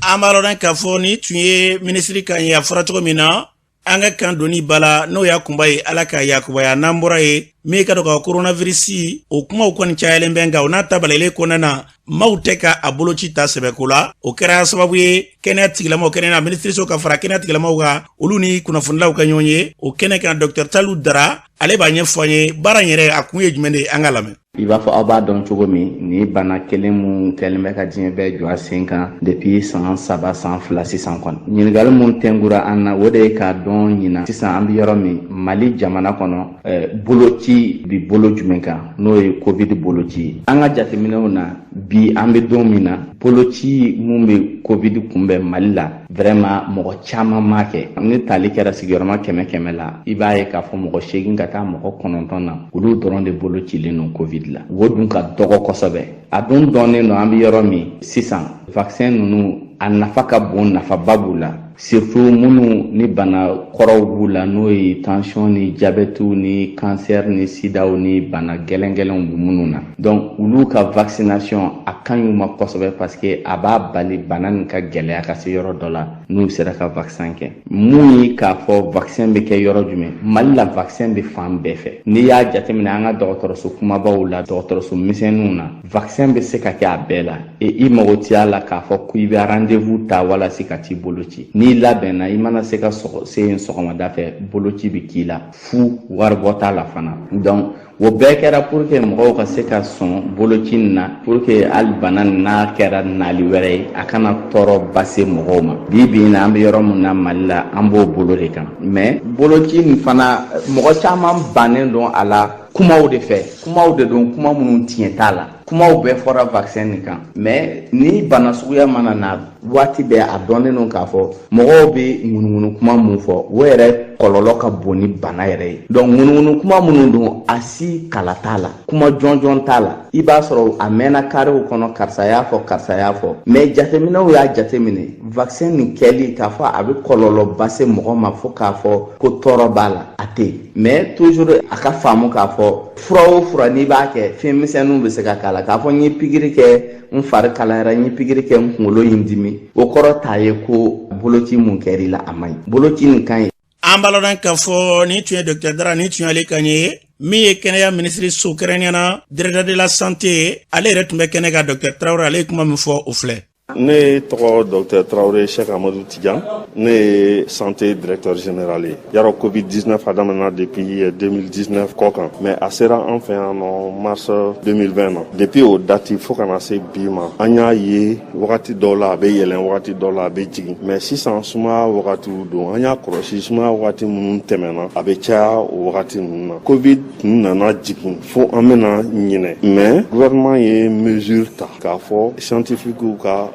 B: An b'a lɔn k'a fɔ ni tun ye minisiri kan ye. A fɔra cogo min na, an ka kan doni ba la, n'o y'a kunba ye, Ala ka yakubaya. N'an bɔra ye, min ka dɔn ka coronavirus, o kumaw kɔni cayalen bɛ, nka o n'a ta balalen kɔnɔna na, maaw tɛ ka a boloci ta sɛbɛko la. O kɛra sababu ye kɛnɛya tigilamaw, kɛnɛya minisiriso ka fara kɛnɛya tigilamaw kan, olu ni kunnafonilaw ka ɲɔgɔn ye o kɛnɛ kan. Dr Talu Dara, ale b'a ɲɛfɔ an ye baara in yɛrɛ a kun ye jumɛn de ye. An ka lamɛn.
H: I b'a fɔ aw b'a dɔn cogo min, ni bana kelen mun kɛlen bɛ ka diɲɛ bɛɛ jɔ a sen kan depuis san 3, san 2 sisan kɔni, ɲininkali mun tɛnkura an na, o de ye k'a dɔn ɲina sisan an bɛ yɔrɔ min, Mali jamana kɔnɔ, boloci bi bolo jumɛn kan, n'o ye Covid boloci ye. An ka jateminɛw na, bi an bɛ don min na, boloci mun bɛ Covid kunbɛn Mali la, vraiment mɔgɔ caman m'a kɛ. Ni tali kɛra sigiyɔrɔma 100 100 la, i b'a ye k'a fɔ mɔgɔ 8 ka taa mɔgɔ 9 na, olu dɔrɔn de bolo cilen don Covid la. O dun ka dɔgɔ kosɛbɛ. A dun dɔnnen don, an bɛ yɔrɔ min sisan, vaccin ninnu a nafa ka bon, nafaba b'u la, surtout minnu ni bana kɔrɔw b'u la, n'o ye tension ni diabète ni cancer ni sidaw ni bana gɛlɛn gɛlɛnw bɛ minnu na. Donc olu ka vaccination a ka ɲi u ma kosɛbɛ, parce que a b'a bali bana nin ka gɛlɛya ka se yɔrɔ dɔ la n'u sera ka vaccin kɛ. Mun ye k'a fɔ vaccin bɛ kɛ yɔrɔ jumɛn Mali la? Vaccin bɛ fan bɛɛ fɛ. N'i y'a jateminɛ, an ka dɔgɔtɔrɔso kumabaw la, dɔgɔtɔrɔso misɛnninw na, vaccin bɛ se ka kɛ a bɛɛ la. Et i mago t'i a la k'a fɔ ko i bɛ rendez-vous ta walasa ka t'i bolo ci. N'i labɛnna, i mana se ka se yen sɔgɔmada fɛ, boloci bɛ k'i la fu, waribɔ t'a la fana. Donc o bɛɛ kɛra pour que mɔgɔw ka se ka sɔn boloci nin na, pour que hali bana nin n'a kɛra nali wɛrɛ ye, a kana tɔɔrɔ ba se mɔgɔw ma. Bi bi in na, an bɛ yɔrɔ min na Mali la, an b'o bolo de kan. Mais boloci nin fana, mɔgɔ caman bannen don a la kumaw de fɛ. Kumaw de don, kuma minnu tiɲɛ t'a la. Kumaw bɛɛ fɔra vaccin nin kan, mais ni bana suguya mana na waati bɛɛ, a dɔnnen don k'a fɔ mɔgɔw bɛ ŋunuŋunu kuma mun fɔ, o yɛrɛ kɔlɔlɔ ka bon ni bana yɛrɛ ye. Donc ŋunuŋunu kuma minnu don, a si kala t'a la, kuma jɔnjɔn t'a la. I b'a sɔrɔ a mɛnna karew kɔnɔ, karisa y'a fɔ, karisa y'a fɔ, mais jateminɛw y'a jateminɛ, vaccin nin kɛli k'a fɔ a bɛ kɔlɔlɔba se mɔgɔ ma fo k'a fɔ ko tɔɔrɔ b'a la, a tɛ yen. Mais toujours a ka faamu k'a fɔ fura o fura n'i b'a kɛ, fɛn misɛnninw bɛ se ka k'a la. K'a fɔ n ye pikiri kɛ, n fari kalayara, n ye pikiri kɛ, n kunkolo ye n dimi, o kɔrɔ t'a ye ko boloci mun kɛr'i la a man ɲi. Boloci nin ka ɲi.
B: An b'a lɔn k'a fɔ nin tun ye Dr Dara, nin tun y'ale kan ye, min ye kɛnɛya minisiri so, kɛrɛnkɛrɛnnenya na directeur de la santé, ale yɛrɛ tun bɛ kɛnɛ kan. Dr Tarawele, ale ye kuma min fɔ, o filɛ.
I: Ne tɔgɔ Dr Tarawele Cheikh Amadou Tidiane, ne ye santé directeur général ye. Yarɔ, Covid-19 a daminɛna depuis 2019 kɔ kan, mais a sera an fɛ yan nɔ mars 2020 na. Depuis o date fo kana se bi ma, an y'a ye wagati dɔw la a bɛ yɛlɛn, wagati dɔw la a bɛ jigin. Mais sisan sumaya wagatiw don, an y'a kɔlɔsi sumaya wagati minnu tɛmɛna, a bɛ caya o wagati ninnu na. Covid tun nana jigin fo an bɛna ɲinɛ, mais gouvernement ye mesure ta k'a fɔ scientifique ka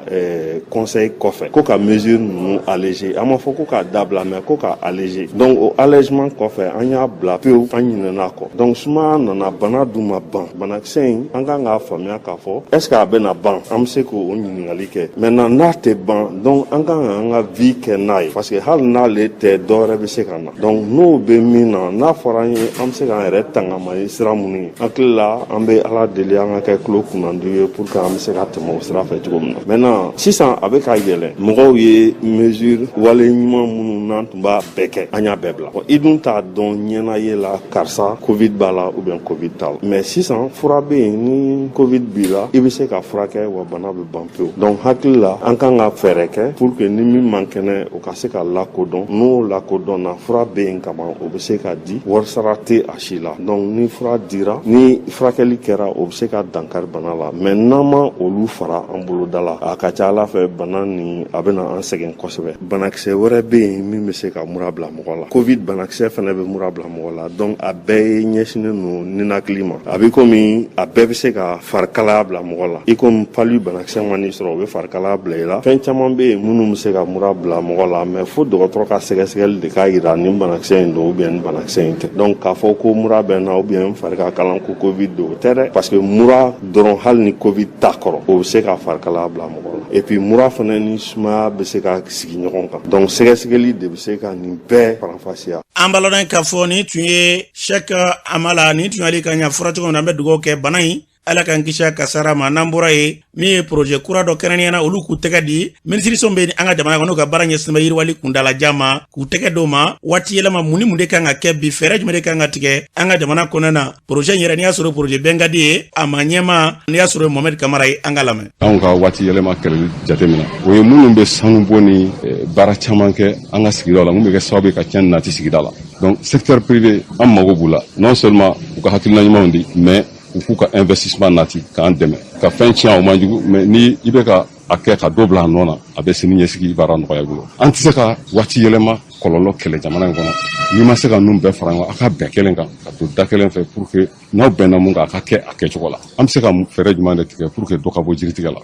I: conseil kɔfɛ ko ka mesure ninnu alléger. An ma fɔ ko k'a dabila, mais ko k'a alléger. Donc o allègement kɔfɛ, an y'a bila pewu, an ɲinɛna kɔ. Donc sumaya nana, bana dun ma ban. Banakisɛ in, an kan k'a faamuya k'a fɔ est ce que a bɛna ban? An bɛ se k'o ɲininkali kɛ. Maintenant, n'a tɛ ban, donc an kan k'an ka vie kɛ n'a ye, parce que hali n'ale tɛ, dɔwɛrɛ bɛ se ka na. Donc n'o bɛ min na, n'a fɔra an ye an bɛ se k'an yɛrɛ tanga ma ni sira minnu ye, hakili la, an bɛ Ala deli, an ka kɛ tulo kunnandi ye pour que an bɛ se ka tɛmɛ o sira fɛ cogo min na. Maintenant, sisan a bɛ ka yɛlɛ. Mɔgɔw ye mesure wale ɲuman minnu n'an tun b'a bɛɛ kɛ, an y'a bɛɛ bila. I dun t'a dɔn ɲɛna ye la karisa Covid b'a la ou bien Covid t'a la. Mais sisan fura bɛ yen, ni Covid b'i la, i bɛ se ka furakɛ wa bana bɛ ban pewu. Donc hakili la, an kan ka fɛɛrɛ kɛ pour que ni min man kɛnɛ, o ka se ka lakodɔn. N'o lakodɔnna, fura bɛ yen kaban, o bɛ se ka di, warisara tɛ a si la. Donc ni fura dira, ni furakɛli kɛra, o bɛ se ka dankari bana la. Mais n'an ma olu fara an boloda la, a ka ca Ala fɛ, bana nin a bɛna an sɛgɛn kosɛbɛ. Banakisɛ wɛrɛ bɛ yen min bɛ se ka mura bila mɔgɔ la. Covid banakisɛ fana bɛ mura bila mɔgɔ la. Donc a bɛɛ ye ɲɛsinnen don ninakili ma. A bɛ komi a bɛɛ bɛ se ka farikalaya bila mɔgɔ la, i komi palu banakisɛ man'i sɔrɔ, o bɛ farikalaya bila i la. Fɛn caman bɛ yen minnu bɛ se ka mura bila mɔgɔ la, mais fo dɔgɔtɔrɔ ka sɛgɛsɛgɛli de k'a jira nin banakisɛ in don ou bien nin banakisɛ in tɛ. Donc k'a fɔ ko mura bɛ n na ou bien n fari ka kalan ko Covid don, o tɛ dɛ, parce que mura dɔrɔn, hali ni Covid t'a kɔrɔ, o bɛ se ka farikalaya bila mɔgɔ la. Et puis mura fana ni sumaya bɛ se ka sigi ɲɔgɔn kan. Donc sɛgɛsɛgɛli de bɛ se ka nin bɛɛ faranfasiya.
B: An b'a k'a fɔ nin tun ye Sɛk Amala, nin tun y'ale ka ɲa fura cogo min na. An bɛ dugawu kɛ bana in, Ala k'an kisi a kasara ma. N'an bɔra yen, min ye projet kura dɔ kɛrɛnkɛrɛnnenya, olu k'u tɛgɛ di minisiriso bɛ an ka jamana kɔnɔ, n'u ka baara ɲɛsin bɛ yiriwali kundalajan ma, k'u tɛgɛ d'o ma. Waati yɛlɛma, mun ni mun de kan ka kɛ bi? Fɛɛrɛ jumɛn de kan ka tigɛ an ka jamana kɔnɔna na? Projet in yɛrɛ, n'i y'a sɔrɔ projet bɛnkadi ye, a ma ɲɛma, n'i y'a sɔrɔ Mohamed Kamara ye, an ka lamɛn.
J: Anw ka waati yɛlɛma kɛlɛli jateminɛ, o ye minnu bɛ sanubɔ ni baara caman kɛ an ka sigidaw la, mun bɛ kɛ sababu ye ka tiɲɛni nati sigida la. Donc secteur privé, an mago b'u la. Non seulement u ka hakilina ɲumanw di, mais u k'u ka investissement nati k'an dɛmɛ. Ka fɛn tiɲɛ, o man jugu, mais ni i bɛ ka a kɛ ka dɔ bila a nɔ na, a bɛ sini ɲɛsigi baara nɔgɔya i bolo. An tɛ se ka waati yɛlɛma kɔlɔlɔ kɛlɛ jamana in kɔnɔ n'i ma se ka ninnu bɛɛ fara ɲɔgɔn kan, a ka bɛn kelen kan, ka don da kelen fɛ, pour que n'aw bɛnna mun kan, a ka kɛ a kɛcogo la. An bɛ se ka fɛɛrɛ jumɛn de tigɛ pour que dɔ ka bɔ jiritigɛ la?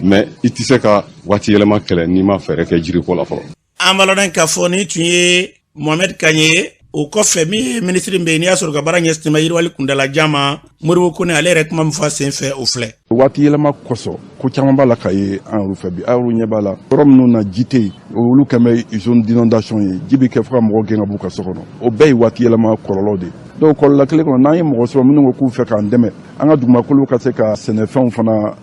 J: Mais i tɛ se ka waati yɛlɛma kɛlɛ n'i ma fɛɛrɛ kɛ jiriko la fɔlɔ.
B: An b'a k'a fɔ nin tun ye Mohamed Kaɲe. O kɔfɛ, min ye minisiri bɛ yen, n'i y'a sɔrɔ ka baara ɲɛsin bɛ yiriwali kundalajan ma, Moribo Kone, ale yɛrɛ kuma min fɔ a sen fɛ, o filɛ.
K: Waati yɛlɛma kosɔn, ko caman b'a la ka ye an yɛrɛ fɛ bi. A yɛrɛ ɲɛ b'a la, yɔrɔ minnu na ji tɛ yen, olu kɛn bɛ zone d'inondation ye, ji bɛ kɛ fo ka mɔgɔ gɛn ka b'u ka so kɔnɔ. O bɛɛ ye waati yɛlɛma kɔlɔlɔ de ye. Donc kɔlɔlɔ kelen kɔnɔ, n'an ye mɔgɔ sɔrɔ minnu ko k'u fɛ k'an dɛmɛ, an ka dugumakolo ka se ka sɛnɛfɛnw fana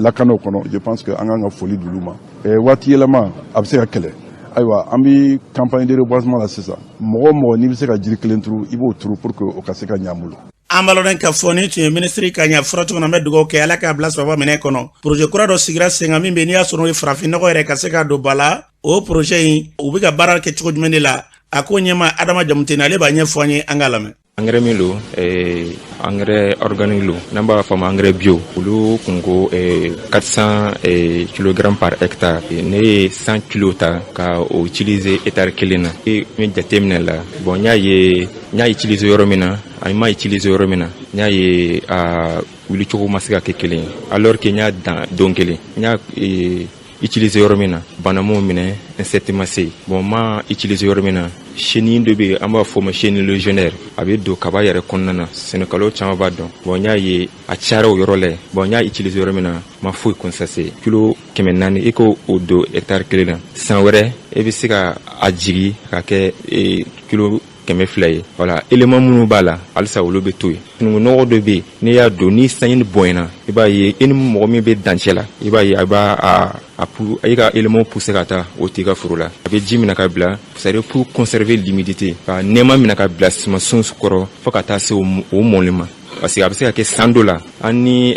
K: lakana o kɔnɔ, je pense que an kan ka foli d'olu ma. Waati yɛlɛma, a bɛ se ka kɛlɛ. Ayiwa, an bɛ campagne de reboisement la sisan. Mɔgɔ o mɔgɔ n'i bɛ se ka jiri kelen turu, i b'o turu pour que o ka se ka ɲɛ an bolo.
B: An b'a lɔn k'a fɔ nin tun ye minisiri ka ɲa fura cogo min na. An bɛ dugawu kɛ, Ala k'a bila sababa minɛ kɔnɔ. Projet kura dɔ sigira sen kan min bɛ, n'i y'a sɔrɔ o ye farafin nɔgɔ yɛrɛ ka se ka don ba la. O projet in, u bɛ ka baara kɛ cogo jumɛn de la? A ko ɲɛma Adama Jamuteni, ale b'a ɲɛfɔ an ye, an k'a lamɛn.
L: Engrais min lo, engrais organique lo, n'an b'a fɔ ma engrais bio, olu kun ko 400 kg par hectare. Ne ye 100 kilo ta ka o utiliser hectare kelen na. N jateminɛ la, bon, n y'a ye, n y'a utiliser yɔrɔ min na ani n m'a utiliser yɔrɔ min na, n y'a ye a wulicogo ma se ka kɛ kelen ye, alors que n y'a dan don kelen. N y'a utiliser yɔrɔ min na, bana m'o minɛ, insecte ma se. Bon, n ma utiliser yɔrɔ min na, chenille dɔ bɛ yen, an b'a fɔ o ma chenille légionnaire, a bɛ don kaba yɛrɛ kɔnɔna na, sɛnɛkɛlaw caman b'a dɔn. Bon, n y'a ye a cayara o yɔrɔ la yen. Bon, n y'a utiliser yɔrɔ min na, n ma foyi constater. Kilo 400, i k'o don hectare kelen na, san wɛrɛ e bɛ se ka a jigi ka kɛ kilo 200 ye. Wala élément minnu b'a la, halisa olu bɛ to yen. Sunukunnɔgɔ dɔ bɛ yen, n'i y'a don, ni sanji bonyana, i b'a ye i ni mɔgɔ min bɛ dancɛ la, i b'a ye a b'a a pu i ka élément pousser ka taa o t'i ka foro la. A bɛ ji minɛ ka bila, c'est à dire pour conserver l'humidité, ka nɛɛma minɛ ka bila sumansun kɔrɔ fo ka taa se o mɔli ma, parce que a bɛ se ka kɛ san dɔ la, an ni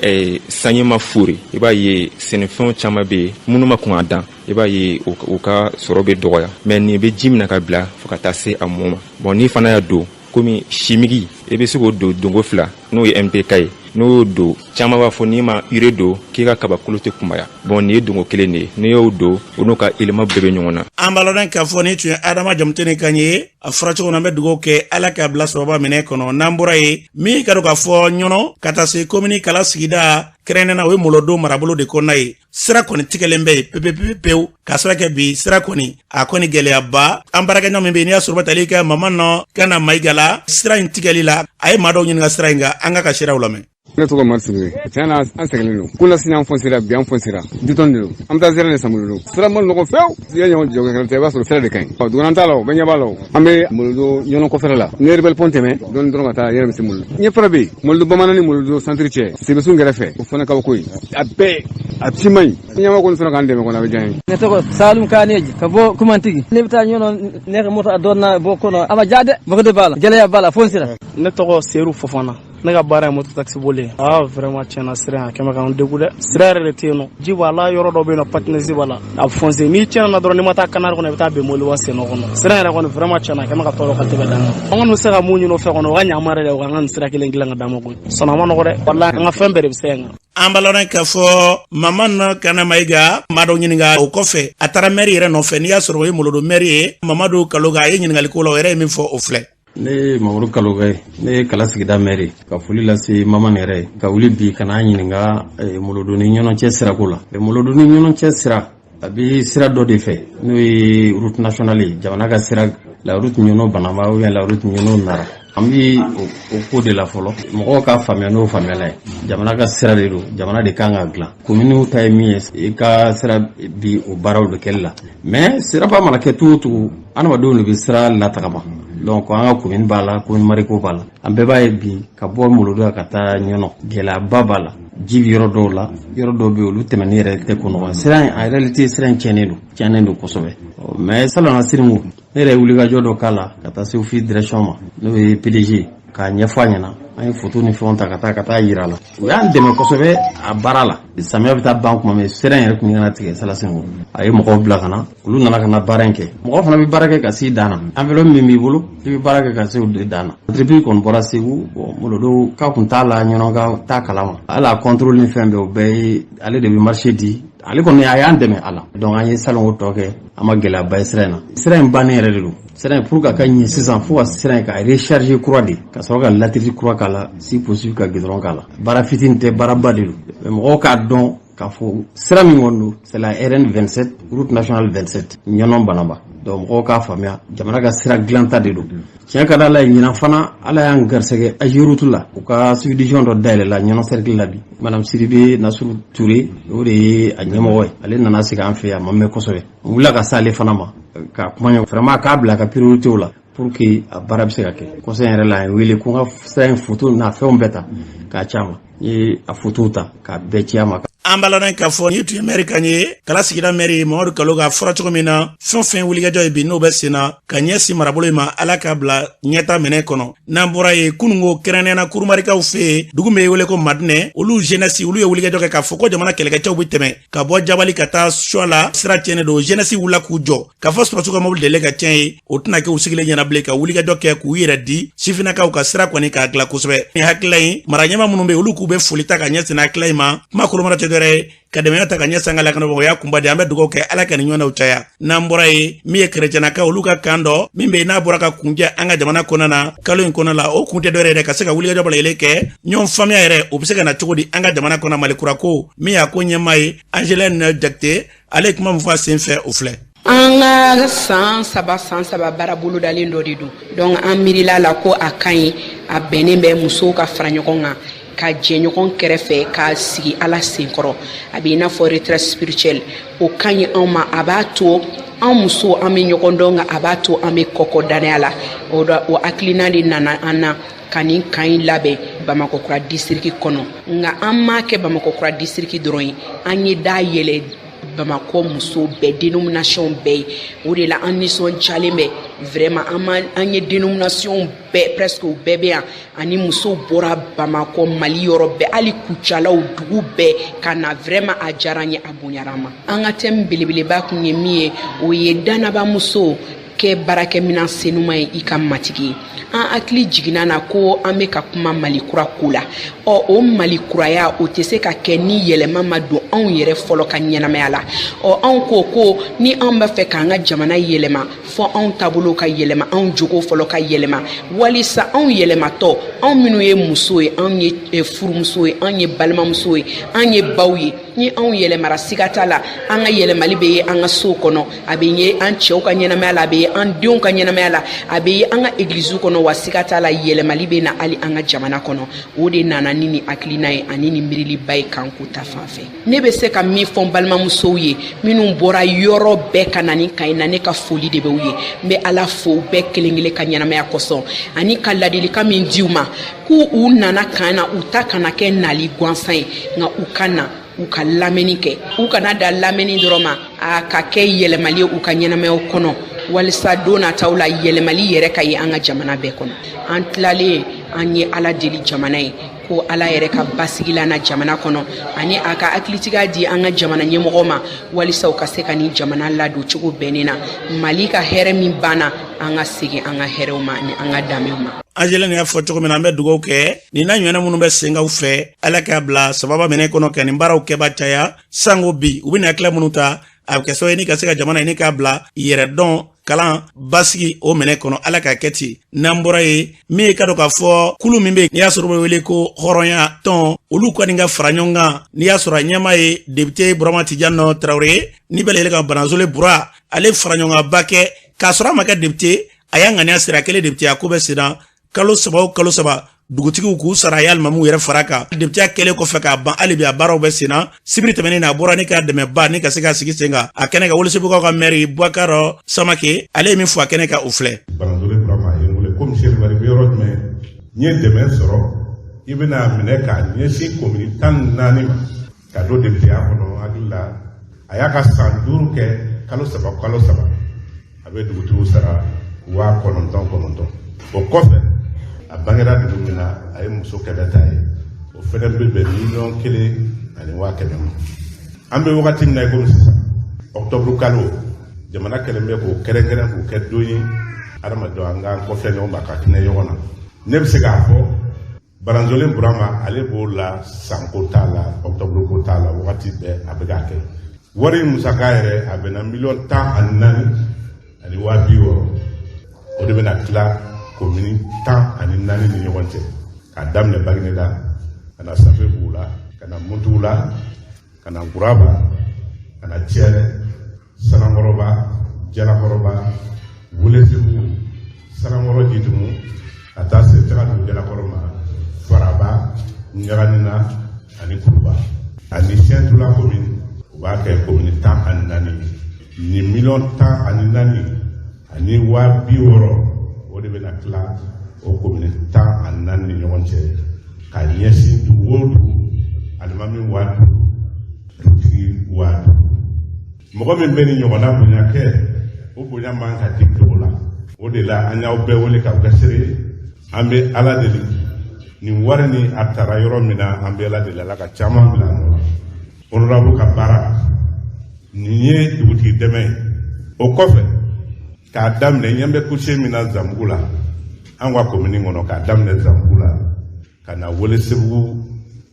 L: sanji ma fori, i b'a ye sɛnɛfɛnw caman bɛ yen minnu ma kɔn ka dan, i b'a ye u ka sɔrɔ bɛ dɔgɔya. Mais nin bɛ ji minɛ ka bila fo ka taa se a mɔ ma. Bon, n'i fana y'a don komi chimique, i bɛ se k'o don donko fila, n'o ye NPK ye. N'o y'o don, caman b'a fɔ n'i ma urée don k'i ka kabakolo tɛ kunbaya. Bon, nin ye donko kelen de ye. N'i y'o don, o n'o ka élément bɛɛ bɛ ɲɔgɔn na.
B: An b'a lɔn k'a fɔ nin tun ye Adama Jamutene kan ye. A fɔra cogo min na, an bɛ dugawu kɛ, Ala k'a bila sababa minɛ kɔnɔ. N'an bɔra yen, min ka dɔn k'a fɔ Ɲɔnɔ ka taa se komini Kala sigida kɛrɛnkɛrɛnnenya na, o ye Mɔlɔdo marabolo de kɔnɔna ye, sira kɔni tigɛlen bɛ yen pepepepewu k'a sababu kɛ bi sira kɔni a kɔni gɛlɛyaba. An baarakɛɲɔgɔn min bɛ yen, n'i y'a sɔrɔ tali kɛ Mama nɔ Kana Mayiga la, sira in tigɛli la, a ye maa dɔw ɲininka sira in kan. An ka siraw lamɛn.
M: Ne tɔgɔ Mari Sidibe. Tiɲɛ na, an sɛgɛnnen don. Kunasini an fɔnsera, bi an fɔnsera. Bitɔn de don. An bɛ taa zɛrɛn de san Molodo. Sira ma nɔgɔ fewu. I ye ɲɔgɔn jɔ kɛrɛfɛ, i b'a sɔrɔ sira de ka ɲi. Ɔ duguna t'a la o, bɛɛ ɲɛ b'a la o. An bɛ Molodo Ɲɔnɔ kɔfɛla la. N'i ye rebelle pont tɛmɛ, dɔɔni dɔrɔn ka taa yɛrɛ bɛ se Molodo. Ɲɛfɛrɛ bɛ yen. Molodo bamanan ni Molodo centre cɛ. Sebesun kɛrɛfɛ. O fana kabako ye. A bɛɛ a ci man ɲi. Ɲɛmɔgɔ kɔni sɔrɔ k'an dɛmɛ kɔni, a bɛ diya n ye.
N: Ne tɔgɔ Salum Kaneji ka bɔ Kumantigi. Ne bɛ taa Ɲɔnɔ, ne ka moto a dɔnna bɔ kɔnɔ. A ma diya dɛ, mɔgɔ de b'a la, gɛlɛya b'a la, fo n sera.
O: Ne tɔgɔ Seru Fofana. Ne ka baara ye moto taxi boli ye. Ah, vraiment, tiɲɛna, sira a kɛmɛ k'an degun dɛ. Sira yɛrɛ de tɛ yen nɔ. Ji b'a la, yɔrɔ dɔ bɛ yen nɔ, patineuse b'a la, a bɛ foncer. N'i tiɲɛna dɔrɔn, n'i ma taa canal kɔnɔ, i bɛ taa bin mɔbiliba sen nɔ kɔnɔ. Sira yɛrɛ kɔni, vraiment, tiɲɛna, a kɛmɛ ka tɔɔrɔ ka tɛmɛ dan kan. An kɔni bɛ se ka mun ɲini o fɛ kɔni, o ka ɲɛ an ma yɛrɛ de, o ka an ka nin sira kelen dilan ka d'an ma koyi. Sinon a ma nɔgɔ dɛ, walahi, an ka fɛn bɛɛ de bɛ se yan.
B: An b'a lɔn k'a fɔ Mama nɔ Kana Mayiga maa dɔ ɲininka. O kɔfɛ, a taara mɛri yɛrɛ nɔfɛ, n'i y'a sɔrɔ o ye Molodo mɛri ye, Mamadu Kaloga. A ye ɲininkali ko la, o yɛrɛ ye min fɔ, o filɛ.
P: Ne ye Mamadu Kaloga ye, ne ye Kala sigida mɛri. Ka foli lase Mama yɛrɛ ye ka wuli bi ka n'a ɲininka Molodo ni Ɲɔnɔ cɛ sirako la. Molodo ni Ɲɔnɔ cɛ sira, a bɛ sira dɔ de fɛ, n'o ye route nationale ye, jamana ka sira, la route Ɲɔnɔ Banamba ou bien la route Ɲɔnɔ Nara. An bɛ o ko de la fɔlɔ, mɔgɔw ka faamuya n'o faamuyala ye. Jamana ka sira de don, jamana de kan ka dilan. Kominiw ta ye min ye, i ka sira bi o baaraw de kɛli la. Mais siraba mana kɛ cogo o cogo, adamadenw de bɛ sira latagama. Donc an ka komini b'a la, komini mariko b'a la. An bɛɛ b'a ye bi, ka bɔ Molodo ka taa Ɲɔnɔ, gɛlɛyaba b'a la. Ji bɛ yɔrɔ dɔw la, yɔrɔ dɔw bɛ yen, olu tɛmɛni yɛrɛ tɛ ko nɔgɔ. Sira in, en réalité, sira in tiɲɛnen don, tiɲɛnen don kosɛbɛ. Mais salon sirimu, ne yɛrɛ ye wulikajɔ dɔ k'a la ka taa se office direction ma, n'o ye PDG, k'a ɲɛfɔ a ɲɛna. An ye foto ni fɛnw ta ka taa yira a la. U y'an dɛmɛ kosɛbɛ a baara la. Samiya bɛ taa ban tuma min, sira in yɛrɛ tun kana tigɛ salasin. A ye mɔgɔw bila ka na, olu nana ka na baara in kɛ. Mɔgɔ fana bɛ baara kɛ ka s'i dan na. Enveloppe min b'i bolo, i bɛ baara kɛ ka se o de dan na. Entreprise kɔni bɔra Segu. Bon, Molodo k'a kun t'a la, Ɲɔnɔ ka t'a kalama. Hali a contrôle ni fɛn bɛɛ, o bɛɛ ye ale de bɛ marché di. Ale kɔni, a y'an dɛmɛ a la. Donc an ye salonko tɔ kɛ, an ma gɛlɛyaba ye sira in na. Sira in bannen yɛrɛ de don. Sira in, pour ka ka ɲɛ sisan, fo ka sira in ka recharger kura de, ka sɔrɔ ka latérite kura k'a la, si possible ka goudron k'a la. Baara fitinin tɛ, baaraba de don. Mais mɔgɔw k'a dɔn k'a fɔ sira min kɔni don, c'est la RN 27, route nationale 27, Ɲɔnɔ Banamba. Donc mɔgɔw k'a faamuya, jamana ka sira dilanta de don. Tiɲɛ ka di Ala ye, ɲinan fana, Ala y'an garisɛgɛ AGEROUTE la, u ka subdivision dɔ dayɛlɛla Ɲɔnɔ cercle la bi. Madame Sidibe Nasiru Ture, o de ye a ɲɛmɔgɔ ye. Ale nana sigi an fɛ yan, a ma mɛn kosɛbɛ. N wulila ka s'ale fana ma ka kuma ɲɔgɔn, vraiment k'a bila a ka priorité la pour que a baara bɛ se ka kɛ. Conseil yɛrɛ la, a ye wele ko n ka sira in photo n'a fɛnw bɛɛ ta k'a ci a ma. N ye a photo ta k'a bɛɛ ci a ma.
B: An b'a lɔn k'a fɔ n'i tun ye mɛri kan ye, Kala sigida mɛri Mamadu Kaloga fɔra cogo min na, fɛn fɛn wulikajɔ ye bi, n'o bɛ sen na ka ɲɛsin marabolo in ma, Ala k'a bila ɲɛta minɛ kɔnɔ. N'an bɔra yen, kununko kɛrɛnkɛrɛnnenya Kurumarikaw fɛ yen, dugu min bɛ wele ko Madinɛ, olu jeunesse, olu ye wulikajɔ kɛ k'a fɔ ko jamana kɛlɛkɛcɛw bɛ tɛmɛ ka bɔ Jabali ka taa Suwa la, sira tiɲɛnen don. Jeunesse wulila k'u jɔ k'a fɔ sɔrɔsiw ka mobili delilen ka tiɲɛ ye, o tɛna kɛ u sigilen ɲɛna bilen, ka wulikajɔ kɛ k'u yɛrɛ di sifinnakaw ka sira kɔni k'a dilan kosɛbɛ. Ni hakilila in, mara ɲɛma minnu bɛ yen, olu k'u bɛ foli ta ka ɲɛsin hakilila in ma. Kuma kolomara tɛ dɔwɛrɛ ye ka dɛmɛ ta ka ɲɛsin an ka lakanabagaw, o y'a kunba de. An bɛ dugawu kɛ, Ala ka nin ɲɔgɔnnaw caya. N'an bɔra yen, min ye kerecɛnakaw, olu ka kan dɔ min bɛ yen, n'a bɔra ka kunjɛ an ka jamana kɔnɔna na kalo in kɔnɔ la, o kun tɛ dɔwɛrɛ yɛrɛ ka se ka wulikajɔ balayɛlɛ kɛ, ɲɔgɔn faamuya yɛrɛ, o bɛ se ka na cogo di an ka jamana kɔnɔ. Mali kura ko min y'a ko ɲɛmaa ye, Angelene Jakite, ale ye kuma min fɔ a sen fɛ, o filɛ.
Q: An ka san 3, san 3 baara bolodalen dɔ de don. Donc an miirila la ko a ka ɲi, a bɛnnen bɛ musow ka fara ɲɔgɔn kan ka jɛ ɲɔgɔn kɛrɛfɛ ka sigi Ala senkɔrɔ. A bɛ i n'a fɔ retraite spirituelle. O ka ɲi anw ma, a b'a to an musow an bɛ ɲɔgɔn dɔn, nka a b'a to an bɛ kɔkɔ danaya la. O o hakilina de nana an na ka nin kan in labɛn Bamakɔ kura district kɔnɔ. Nka an m'a kɛ Bamakɔ kura district dɔrɔn ye, an ye da yɛlɛ Bamakɔ musow bɛɛ, dénomination bɛɛ ye. O de la an nisɔndiyalen bɛ vraiment. An ma an ye dénomination bɛɛ, presque u bɛɛ bɛ yan, ani musow bɔra Bamakɔ, Mali yɔrɔ bɛɛ, hali Kucalaw, dugu bɛɛ ka na. Vraiment, a diyara an ye, a bonyara an ma. An ka thème belebeleba kun ye min ye, o ye danabamuso. Kɛ baarakɛminɛn senuma ye i ka Matigi ye. An hakili jiginna na ko an bɛ ka kuma Mali kura ko la. Ɔ, o Mali kuraya, o tɛ se ka kɛ ni yɛlɛma ma don anw yɛrɛ fɔlɔ ka ɲɛnamaya la. Ɔ, anw ko ko ni anw b'a fɛ k'an ka jamana yɛlɛma, fɔ anw taabolo ka yɛlɛma, anw jogo fɔlɔ ka yɛlɛma, walisa anw yɛlɛmatɔ, anw minnu ye muso ye, anw ye furumuso ye, anw ye balimamuso ye, anw ye baw ye, ni anw yɛlɛmara, siga t'a la, an ka yɛlɛmali bɛ ye an ka sow kɔnɔ, a bɛ ye an cɛw ka ɲɛnamaya la, a bɛ ye an denw ka ɲɛnamaya la, a bɛ ye an ka egiliziw kɔnɔ, wa siga t'a la, yɛlɛmali bɛ na hali an ka jamana kɔnɔ. O de nana ni nin hakilina ye ani nin miiriliba ye kanko ta fan fɛ. Ne bɛ se ka min fɔ n balimamusow ye minnu bɔra yɔrɔ bɛɛ ka na nin camp in na, ne ka foli de bɛ u ye. N bɛ Ala fo u bɛɛ kelen kelen ka ɲɛnamaya kosɔn, ani ka ladilikan min di u ma k'u u nana camp na, u ta kana kɛ nali gansan ye, nka u ka na u ka lamɛnni kɛ, u kana dan lamɛnni dɔrɔn ma, a ka kɛ yɛlɛmali ye u ka ɲɛnamayaw kɔnɔ, walisa don nataw la yɛlɛmali yɛrɛ ka ye an ka jamana bɛɛ kɔnɔ. An tilalen, an ye Ala deli jamana ye ko Ala yɛrɛ ka basigi lana jamana kɔnɔ, ani a ka hakilitigiya di an ka jamana ɲɛmɔgɔ ma, walisa u ka se ka nin jamana ladon cogo bɛnnen na. Mali ka hɛrɛ min banna, an ka segin an ka hɛrɛw ma ni an ka danbew ma.
B: Angeline y'a fɔ cogo min na, an bɛ dugawu kɛ nin n'a ɲɔgɔnna minnu bɛ senkanw fɛ, Ala k'a bila sababa minɛ kɔnɔ ka nin baaraw kɛba caya. Sango bi u bɛna hakilila minnu ta, a bɛ kɛ sababu ye ni ka se ka jamana ni k'a bila yɛrɛdɔn, kalan, basigi o minɛ kɔnɔ. Ala k'a kɛ ten. N'an bɔra yen, min ye ka dɔn k'a fɔ kulu min bɛ yen n'i y'a sɔrɔ bɛ wele ko hɔrɔnya tɔn, olu kɔni ka fara ɲɔgɔn kan, n'i y'a sɔrɔ a ɲɛmaa ye depite Burama Tijani Tarawele, ni bɛɛ lajɛlen ka Banazole Bura, ale fara ɲɔgɔnkanba kɛ k'a sɔrɔ a ma kɛ depite. A y'a ŋaniya siri a kɛlen depite, a ko bɛ senna kalo 3 o kalo 3, dugutigiw k'u sara, a ye alimamiw yɛrɛ fara kan. Depiteya kɛlen kɔfɛ k'a ban, hali bi a baaraw bɛ senna. Sibiri tɛmɛnen na, a bɔra ni ka dɛmɛba ni ka se ka sigi sen kan a kɛnɛ kan. Welesebugukaw ka mɛri Bubakar Samake, ale ye min fɔ a kɛnɛ kan, o filɛ.
R: Banazole Burama ye n wele ko monsieur le maire, i bɛ yɔrɔ jumɛn? N ye dɛmɛ sɔrɔ, i bɛna minɛ k'a ɲɛsin komini 14 ma. Ka don depiteya kɔnɔ, hakili la a y'a ka san 5 kɛ, kalo 3 kalo 3, a bɛ dugutigiw sara 9000 9. O kɔfɛ, a bangera dugu min na, a ye muso 100 ta ye, o fɛnɛ bɛ bɛn 1 100 000 ma. An bɛ wagati min na i komi sisan, ɔkutɔburu kalo, jamana kɛlen bɛ k'o kɛrɛnkɛrɛn k'o kɛ don ye adamadenw an k'an kɔfɛ ɲɔgɔn ma ka hinɛ ɲɔgɔn na. Ne bɛ se k'a fɔ Baranzole Burama, ale b'o la, sanko t'a la, ɔkutɔburu ko t'a la, wagati bɛɛ a bɛ k'a kɛ. Wari musaka yɛrɛ, a bɛnna 14,600,000. O de bɛna tila komini 14 ni ɲɔgɔn cɛ, k'a daminɛ Bagineda ka na Safebugu la, ka na Muntugula, ka na Guraba, ka na Cɛrɛ, Sanankɔrɔba, Jalakɔrɔba, Welesebugu, Sanankɔrɔ Jitumu, ka taa se Tagadugu Jalakɔrɔ ma, Faraba, Ɲaganina ani Kuruba ani Sɛntula komini. U b'a kɛ komini 14 ye. Nin 14,600,000, o de bɛna tila o komini 14 ni ɲɔgɔn cɛ, ka ɲɛsin dugu o dugu, alimami 5000, dugutigi 5000. Mɔgɔ min bɛ nin ɲɔgɔnna bonya kɛ, o bonya man ka di dogo la. O de la an y'aw bɛɛ wele k'aw kɛ seere ye. An bɛ Ala deli, nin wari ni a taara yɔrɔ min na, an bɛ Ala deli, Ala ka caman bila a nɔ la. Honorable ka baara nin ye dugutigi dɛmɛ ye. O kɔfɛ, k'a daminɛ ɲɛ bɛ kusi min na Zanbugu la, an ka komini kɔnɔ, k'a daminɛ Zanbugu la ka na Welesebugu,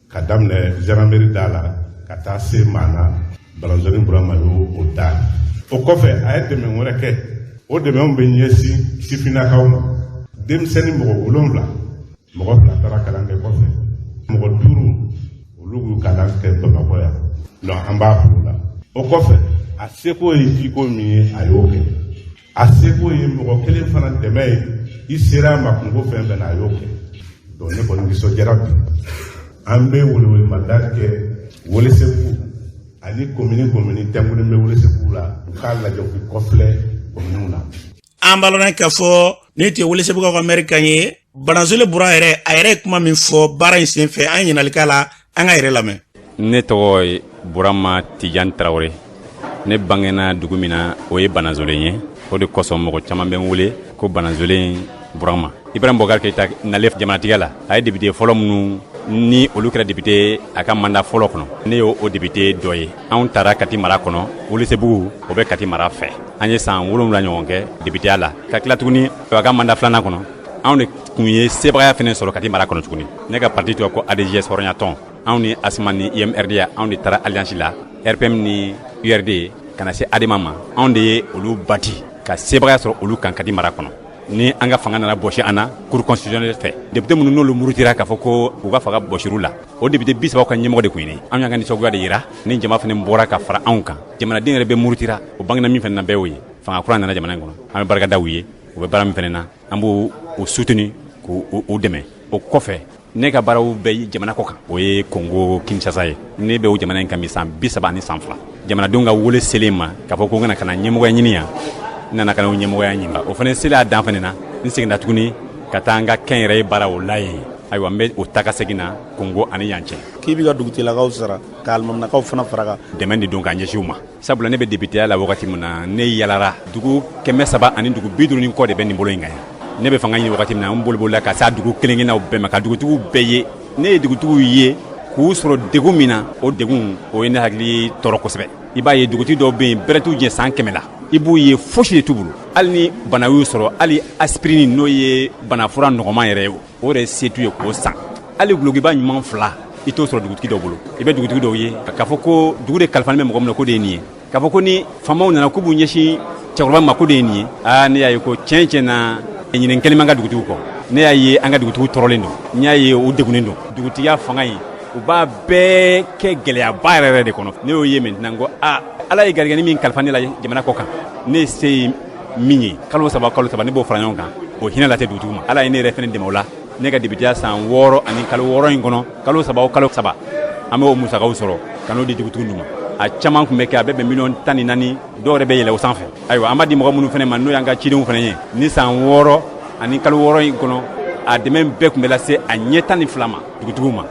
R: ka daminɛ gendarmerie da la ka taa se Maana, Balanzoni Burama y'o o da. O kɔfɛ, a ye dɛmɛ wɛrɛ kɛ. O dɛmɛw bɛ ɲɛsin sifinnakaw ma. Denmisɛnnin mɔgɔ 7, mɔgɔ 2 taara kalan kɛ kɔfɛ, mɔgɔ 5 olu y'u kalan kɛ Bamakɔ yan. Donc an b'a fo la. O kɔfɛ, a seko ye jiko min ye, a y'o kɛ. A seko ye mɔgɔ kelen fana dɛmɛ ye, i sera a ma kunko fɛn fɛn na, a y'o kɛ. Donc ne kɔni nisɔndiyara bi. An bɛ welewelemada kɛ Welesebugu ani komini tɛnkunen bɛ Welesebugu la, u k'a lajɛ k'u kɔfilɛ kominiw na.
B: An b'a lɔn k'a fɔ ni tun ye Welesebugukaw ka mɛri kan ye, Banazole Bura yɛrɛ, a yɛrɛ ye kuma min fɔ baara in senfɛ, an ɲinali k'a la, an ka yɛrɛ lamɛn.
L: Ne tɔgɔ ye Burama Tijan Tarawele. Ne bangena dugu min na, o ye Banazolen ye. O de kosɔn mɔgɔ caman bɛ n wele ko Banazolen Burama. Ibrahim Boubacar Keita nalen jamanatigiya la, a ye député fɔlɔ minnu Ni olu kɛra député a ka mandat fɔlɔ kɔnɔ, ne y'o o député dɔ ye. Anw taara Kati mara kɔnɔ, Welesebugu, o bɛ Kati mara fɛ. An ye san 7 ɲɔgɔn kɛ députéya la, ka tila tuguni a ka mandat filanan kɔnɔ, anw de tun ye sebagaya fɛnɛ sɔrɔ Kati mara kɔnɔ tuguni. Ne ka parti tɔgɔ ko ADJS hɔrɔnya tɔn. Anw ni ASMA ni IMRD, anw de taara alliance la, RPM ni URD ka na se ADEMA ma. Anw de ye olu bati ka sebagaya sɔrɔ olu kan Kati mara kɔnɔ. Ni an ka fanga nana bɔsi an na cour constitutionnelle fɛ, député minnu n'olu murutira k'a fɔ ko u ka fanga bɔsir'u la, o député 30 ka ɲɛmɔgɔ de tun ye ne. Anw y'an ka nisɔngoya de yira ni jama fana bɔra ka fara anw kan. Jamanaden yɛrɛ bɛɛ murutira. O bangena min fana na, bɛɛ y'o ye. Fanga kura nana jamana in kɔnɔ, an bɛ barika da u ye. U bɛ baara min fana na, an b'u soutenir k'u dɛmɛ. O kɔfɛ, ne ka baaraw bɛ jamana kɔ kan, o ye Kongo Kinshasa ye. Ne bɛ o jamana in kan bi san 32. Jamanadenw ka wele selen ma k'a fɔ ko n kana ka na ɲɛmɔgɔya ɲini yan, n nana ka na o ɲɛmɔgɔya ɲini. O fana selen a dan fana na, n seginna tuguni ka taa n ka kɛnyɛrɛye baara o la yen. Ayiwa, n bɛ o taa ka segin na Kongo ani yan cɛ.
B: K'i bɛ ka dugutigilakaw sara ka alimaminakaw fana fara kan.
L: Dɛmɛ de don ka ɲɛsin u ma, sabula ne bɛ députéya la wagati min na, ne yalara dugu 300 ani dugu 50 ni kɔ de bɛ nin bolo in kan yan. Ne bɛ fanga ɲini wagati min na, n bolibolila ka se dugu kelen kelennaw bɛɛ ma, ka dugutigiw bɛɛ ye. Ne ye dugutigiw ye k'u sɔrɔ degun min na, o degun o ye ne hakili tɔɔrɔ kosɛbɛ. I b'a ye dugutigi dɔw bɛ yen, bɛrɛ t'u jɛ san 100 la. I b'u ye, fosi de t'u bolo. Hali ni bana y'u sɔrɔ, hali aspirine, n'o ye banafura nɔgɔman yɛrɛ ye, o yɛrɛ se t'u ye k'o san. Hali gulokiba ɲuman fila, i t'o sɔrɔ dugutigi dɔw bolo. I bɛ dugutigi dɔw ye k'a fɔ ko dugu de kalifalen bɛ mɔgɔ min na, ko de ye nin ye, k'a fɔ ko ni faamaw nana k'u b'u ɲɛsin cɛkɔrɔba ma, ko de ye nin ye. Aa, ne y'a ye ko tiɲɛ tiɲɛ na, ɲinɛ kelen b'an ka dugutigiw kɔ. Ne y'a ye an ka dugutigiw tɔɔrɔlen don, n y'a ye u degunnen don. Dugutigiya fanga in, u b'a bɛɛ kɛ gɛlɛyaba yɛrɛ yɛrɛ de kɔnɔ. Ne y'o ye maintenant ko aa, Ala ye garijɛgɛni min kalifa ne la jamana kɔ kan, ne se ye min ye, kalo saba kalo saba, ne b'o fara ɲɔgɔn kan, o hinɛ lase dugutigiw ma. Ala ye ne yɛrɛ fɛnɛ dɛmɛ o la. Ne ka députéya san 6 ani kalo 6 in kɔnɔ, kalo saba o kalo saba, an b'o musakaw sɔrɔ ka n'o di dugutigiw ninnu ma. A caman tun bɛ kɛ, a bɛ bɛn miliyɔn 14, dɔw yɛrɛ bɛ yɛlɛ o sanfɛ. Ayiwa, an b'a di mɔgɔ minnu fana ma, n'o y'an ka cidenw fana ye, ni san 6 ani kalo 6 in kɔnɔ, a dɛmɛ bɛɛ tun bɛ lase a ɲɛ 12 ma dugutigiw ma.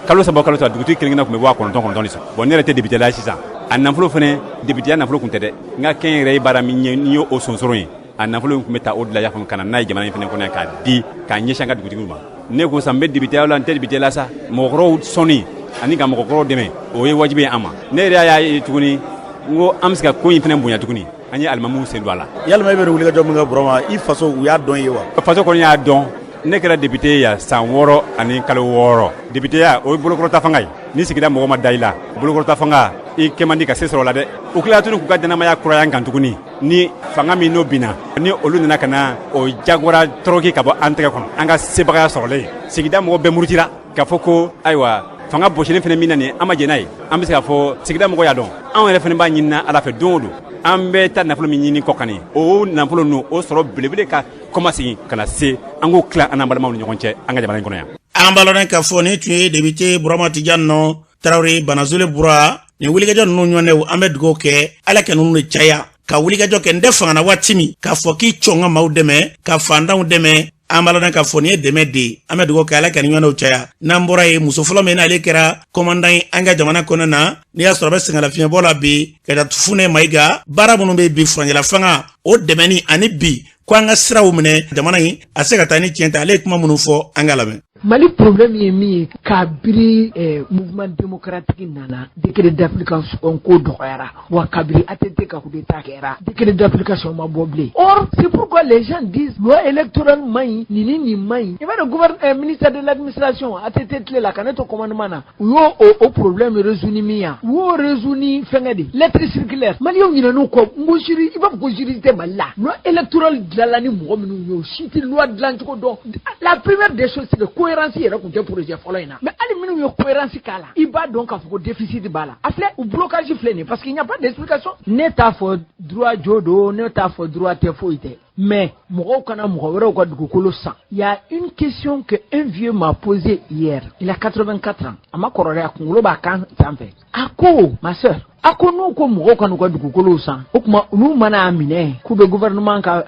L: Kalo saba kalo saba, dugutigi kelen kelenna tun bɛ 9000 9000 de sɔrɔ. Bon, ne yɛrɛ tɛ député la sisan. A nafolo fana, députéya nafolo tun tɛ dɛ. N ka kɛnyɛrɛye baara min ye, n'i y'o sonsoro ye, a nafolo in tun bɛ ta o de la y'a faamu, ka na n'a ye jamana in fana kɔnɔ yan, k'a di k'a ɲɛsin an ka dugutigiw ma. Ne ko sa, n bɛ députéya la, n tɛ député la sa, mɔgɔkɔrɔw sɔnni ani ka mɔgɔkɔrɔw dɛmɛ, o ye wajibi ye an ma. Ne yɛrɛ y'a ye tuguni n ko an bɛ se ka ko in fana bonya tuguni, an ye alimamuw sen don a la.
B: Yalima e bɛ wulikajɔ min kɛ Burama, i faso u y'a dɔn ye wa?
L: Faso kɔni y'a dɔn. Ne kɛra député ye yan san 6 ani kalo 6. Députéya, o ye bolokɔrɔta fanga ye. Ni sigida mɔgɔ ma da i la, bolokɔrɔta fanga, i kɛ man di ka se sɔrɔ o la dɛ. U tilala tuguni k'u ka dannamaya kuraya kan tuguni ni fanga min n'o binna, ni olu nana ka na o jagoya tɔrɔki ka bɔ an tɛgɛ kɔnɔ. An ka sebagaya sɔrɔlen, sigida mɔgɔ bɛɛ murutira k'a fɔ ko ayiwa, fanga bɔsilen fana min na nin, an ma jɛn n'a ye. An bɛ se k'a fɔ sigida mɔgɔ y'a dɔn. Anw yɛrɛ fana b'a ɲinina Ala fɛ, don o don an bɛ taa nafolo min ɲini kɔ kan, nin o nafolo ninnu, o sɔrɔ belebele ka kɔmasegin ka na se an k'o tila an n'an balimaw ni ɲɔgɔn cɛ an ka jamana in kɔnɔ yan.
B: An b'a lɔn k'a fɔ nin tun ye député Burama Tidiane nɔ Tarawele Banazole Bura. Nin wulikajɔ ninnu ɲɔgɔnnaw, an bɛ dugawu kɛ Ala ka ninnu de caya ka wulikajɔ kɛ. N tɛ fanga na waati min k'a fɔ k'i cɔn ka maaw dɛmɛ, ka fantanw dɛmɛ, an b'a lɔn k'a fɔ nin ye dɛmɛ de ye. An bɛ dugawu kɛ Ala ka nin ɲɔgɔnnaw caya. N'an bɔra yen, muso fɔlɔ min n'ale kɛra commandant ye an ka jamana kɔnɔna na, n'i y'a sɔrɔ a bɛ sɛgɛnlafiɲɛbɔ la bi, ka taa Funɛ Mayiga, baara minnu bɛ bi furancɛla fanga o dɛmɛni ani bi ko an ka siraw minɛ jamana in a se ka taa ni tiɲɛ tɛ, ale ye kuma minnu fɔ, an ka lamɛn.
S: Mali problème ye min ye, kabiri mouvement démocratique nana, décret d'application ko dɔgɔyara. Wa kabiri ATT ka coup d'état kɛra, décret d'application ma bɔ bilen. Or c'est pourquoi les gens disent loi électorale man ɲi, nin ni nin man ɲi. I b'a dɔn, ministère de l'administration, ATT tile la, ka ne to commandement na, u y'o o problème résolu min yan, u y'o résolu ni fɛngɛ de lettre circulaire. Maliyɛnw ɲinɛn'u kɔ. N ko juri, i b'a fɔ ko juri tɛ Mali la. Loi électorale dilanla ni mɔgɔ minnu ye, o si tɛ loi dilancogo dɔn. La première des choses, c'est que cohérence yɛrɛ tun tɛ projet fɔlɔ in na. Mais hali minnu ye cohérence k'a la, i b'a dɔn k'a fɔ ko déficit b'a la. A filɛ, u blocage filɛ nin ye, parce qu'il n'y a pas d'explication. Ne t'a fɔ droit jo don, ne t'a fɔ droit tɛ, foyi tɛ, mais mɔgɔw kana mɔgɔ wɛrɛw ka dugukolo san. Il y a une question que un vieux m'a posée hier. Il a 84 ans, a ma kɔrɔ dɛ, a kunkolo b'a kan sanfɛ. A ko, ma sœur, a ko n'u ko mɔgɔw ka n'u ka dugukolow san, o tuma n'u mana a minɛ k'u bɛ gouvernement ka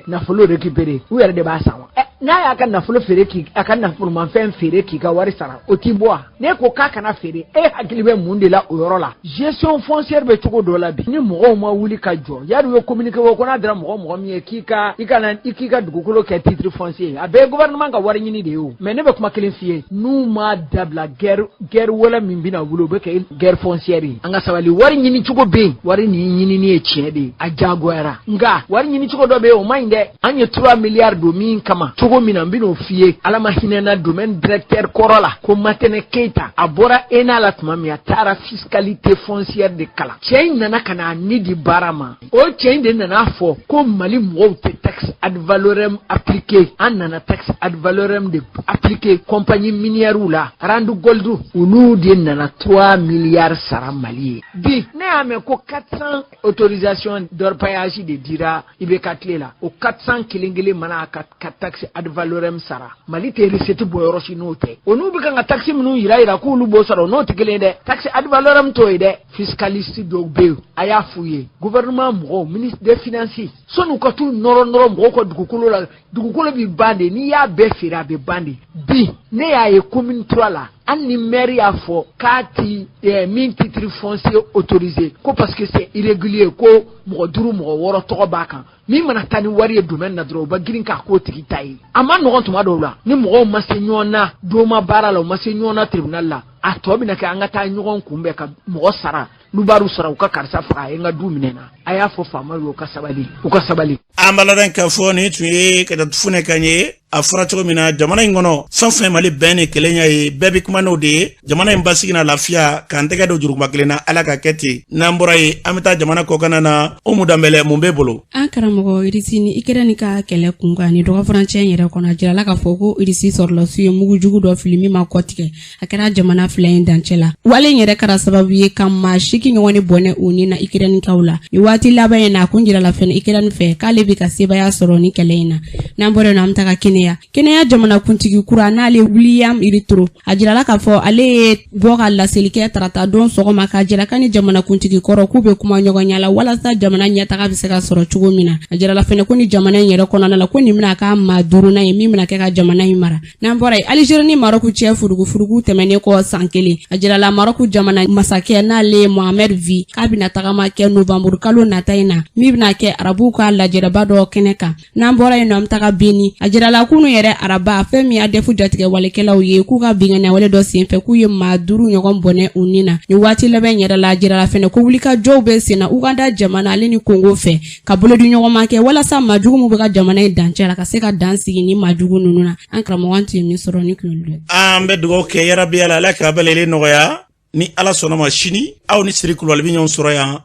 S: nafolo récupérer, u yɛrɛ de b'a san wa? N'a y'a ka nafolo feere k'i a ka nafolomafɛn feere k'i ka wari sara, o t'i bɔ wa? N'e ko k'a kana feere, e hakili bɛ mun de la o yɔrɔ la? Gestion foncière bɛ cogo dɔ la bi, ni mɔgɔw ma wuli ka jɔ, yari u ye communiqué bɔ ko n'a dira mɔgɔ mɔgɔ min ye k'i ka i kana i k'i ka dugukolo kɛ titre foncier ye, a bɛɛ ye gouvernement ka wari ɲini de ye o. Mais ne bɛ kuma kelen f'i ye, n'u ma dabila, guerre wɛrɛ min bɛna wuli, o bɛ kɛ guerre foncière ye. An ka sabali, wari ɲini cogo bɛ yen, wari nin ɲinini ye tiɲɛ de ye, a diyagoyara, nka wari ɲini cogo dɔ bɛ yen, o man ɲi dɛ. An ye 3 milliards don min kama cogo min na, n bɛn'o f'i ye. Ala ma hinɛ na domaine directeur kɔrɔ la ko Matɛnɛ Keyita, a bɔra ENA la tuma min, a taara fiscalité foncière de kalan. Cɛ in nana ka na a ni di baara ma. O cɛ in de nana fɔ ko Mali mɔgɔw tɛ taxe ad valorem appliqué. An nana taxe ad valorem de appliqué compagnie minière la, Randgold, olu de nana 3 milliards sara Mali ye. Bi ne y'a mɛn ko 400 autorisation d'orpaillage de dira IBK tile la. O 400 kelen kelen mana ka taxe ad valorem sara, Mali tɛ recette bɔ yɔrɔ si n'o tɛ. O n'u bɛ kan ka taxe minnu yira yira k'olu b'o sara, o n'o tɛ kelen ye dɛ. Taxe ad valorem t'o ye dɛ. Fiscaliste dɔw bɛ yen, a y'a f'u ye, gouvernement mɔgɔw, ministre des finances, sɔnni u ka t'u nɔrɔ nɔrɔ mɔgɔw ka dugukolo la. Dugukolo bɛ ban de, n'i y'a bɛɛ feere, a bɛ ban de. Bi ne y'a ye commune 3 la, hali ni maire y'a fɔ k'a ti min titre foncier autorisé ko parce que c'est irrégulier, ko mɔgɔ duuru, mɔgɔ wɔɔrɔ tɔgɔ b'a kan, min mana taa ni wari ye domaine na dɔrɔn, u bɛ girin k'a k'o tigi ta ye. A ma nɔgɔn tuma dɔw la, ni mɔgɔw ma se ɲɔgɔn na don baara la, u ma se ɲɔgɔn na tribunal la, a tɔ bɛna kɛ an ka taa ɲɔgɔn kunbɛn ka mɔgɔ sara lubaru sara, u ka karisa faga, a ye n ka du minɛ na. A y'a fɔ faamaw ye, u ka sabali, u ka sabali.
B: An b'a ladɔn k'a fɔ nin tun ye Kajatu Funɛ kan ye. A fɔra cogo min na, jamana in kɔnɔ, fɛn fɛn Mali bɛn ni kelenya ye, bɛɛ bɛ kuma n'o de ye. Jamana in basigi na lafiya, k'an tɛgɛ don juruba kelen na, Ala ka kɛ ten. N'an bɔra yen, an bɛ taa jamana kɔkanna na. Umu Danbɛlɛ, mun b'e bolo?
T: An karamɔgɔ, Irisi ni Ikɛrɛni ka kɛlɛ kunkan ni dɔgɔfurancɛ yɛrɛ kɔnɔ, a jirala k'a fɔ ko Irisi sɔrɔdasiw ye mugujugu dɔ fili min ma kɔtigɛ. A kɛra jamana fila in dancɛ la. Wale in yɛrɛ kɛra sababu ye ka maa 8 ɲɔgɔn ni bɔnɛ u ni na Ikɛrɛnikaw la ni waati laban in na. A kun jirala fɛnɛ Ikɛrɛni fɛ k'ale bɛ ka sebaaya sɔrɔ ni kɛlɛ in na. N'an bɔra yen, an bɛ taga Kenya. Kenya jamanakuntigi kura, n'ale William Ruto, a jirala k'a fɔ ale ye bɔ ka laseli kɛ tarata don sɔgɔma, k'a jira k'a ni jamanakuntigi kɔrɔ k'u bɛ kuma ɲɔgɔnya la walasa jamana ɲɛtaga bɛ se ka sɔrɔ cogo min na. A jirala fɛnɛ ko ni jamana in yɛrɛ kɔnɔna la, ko nin bɛna k'a maa duurunan ye min bɛna kɛ ka jamana in mara. N'an bɔra yen, Alizeri ni Marɔku cɛ furugufurugu tɛmɛnen kɔ san kelen, a jirala Marɔku jamana masakɛ, n'ale ye Mohamed V, k'a bɛna tagama kɛ novanburu kalo nata in na, min bɛna kɛ arabuw ka lajɛrɛba dɔ kɛnɛ kan. N'an bɔra yen nɔ, an bɛ taga Beni. A jirala kunu yɛrɛ araba, fɛn min ADF jatigɛwalekɛlaw ye, k'u ka binkanniwale dɔ senfɛ, k'u ye maa 5 ɲɔgɔn bɔnɛ u ni na nin waati laban in yɛrɛ la. A jirala fɛnɛ ko wulikajɔw bɛ senna Uganda jamana ale ni Kongo fɛ ka bolodi ɲɔgɔnma kɛ walasa maajugu min bɛ ka jamana in dancɛ la, ka se ka dan sigi ni maajugu ninnu na. An karamɔgɔ, an tun ye min sɔrɔ ni kun ye.
B: An bɛ dugawu kɛ yarabi Ala, Ala k'a bɛɛ lajɛlen nɔgɔya. Ni Ala sɔnna ma, sini aw ni Siri Kulubali bɛ ɲɔgɔn sɔrɔ yan.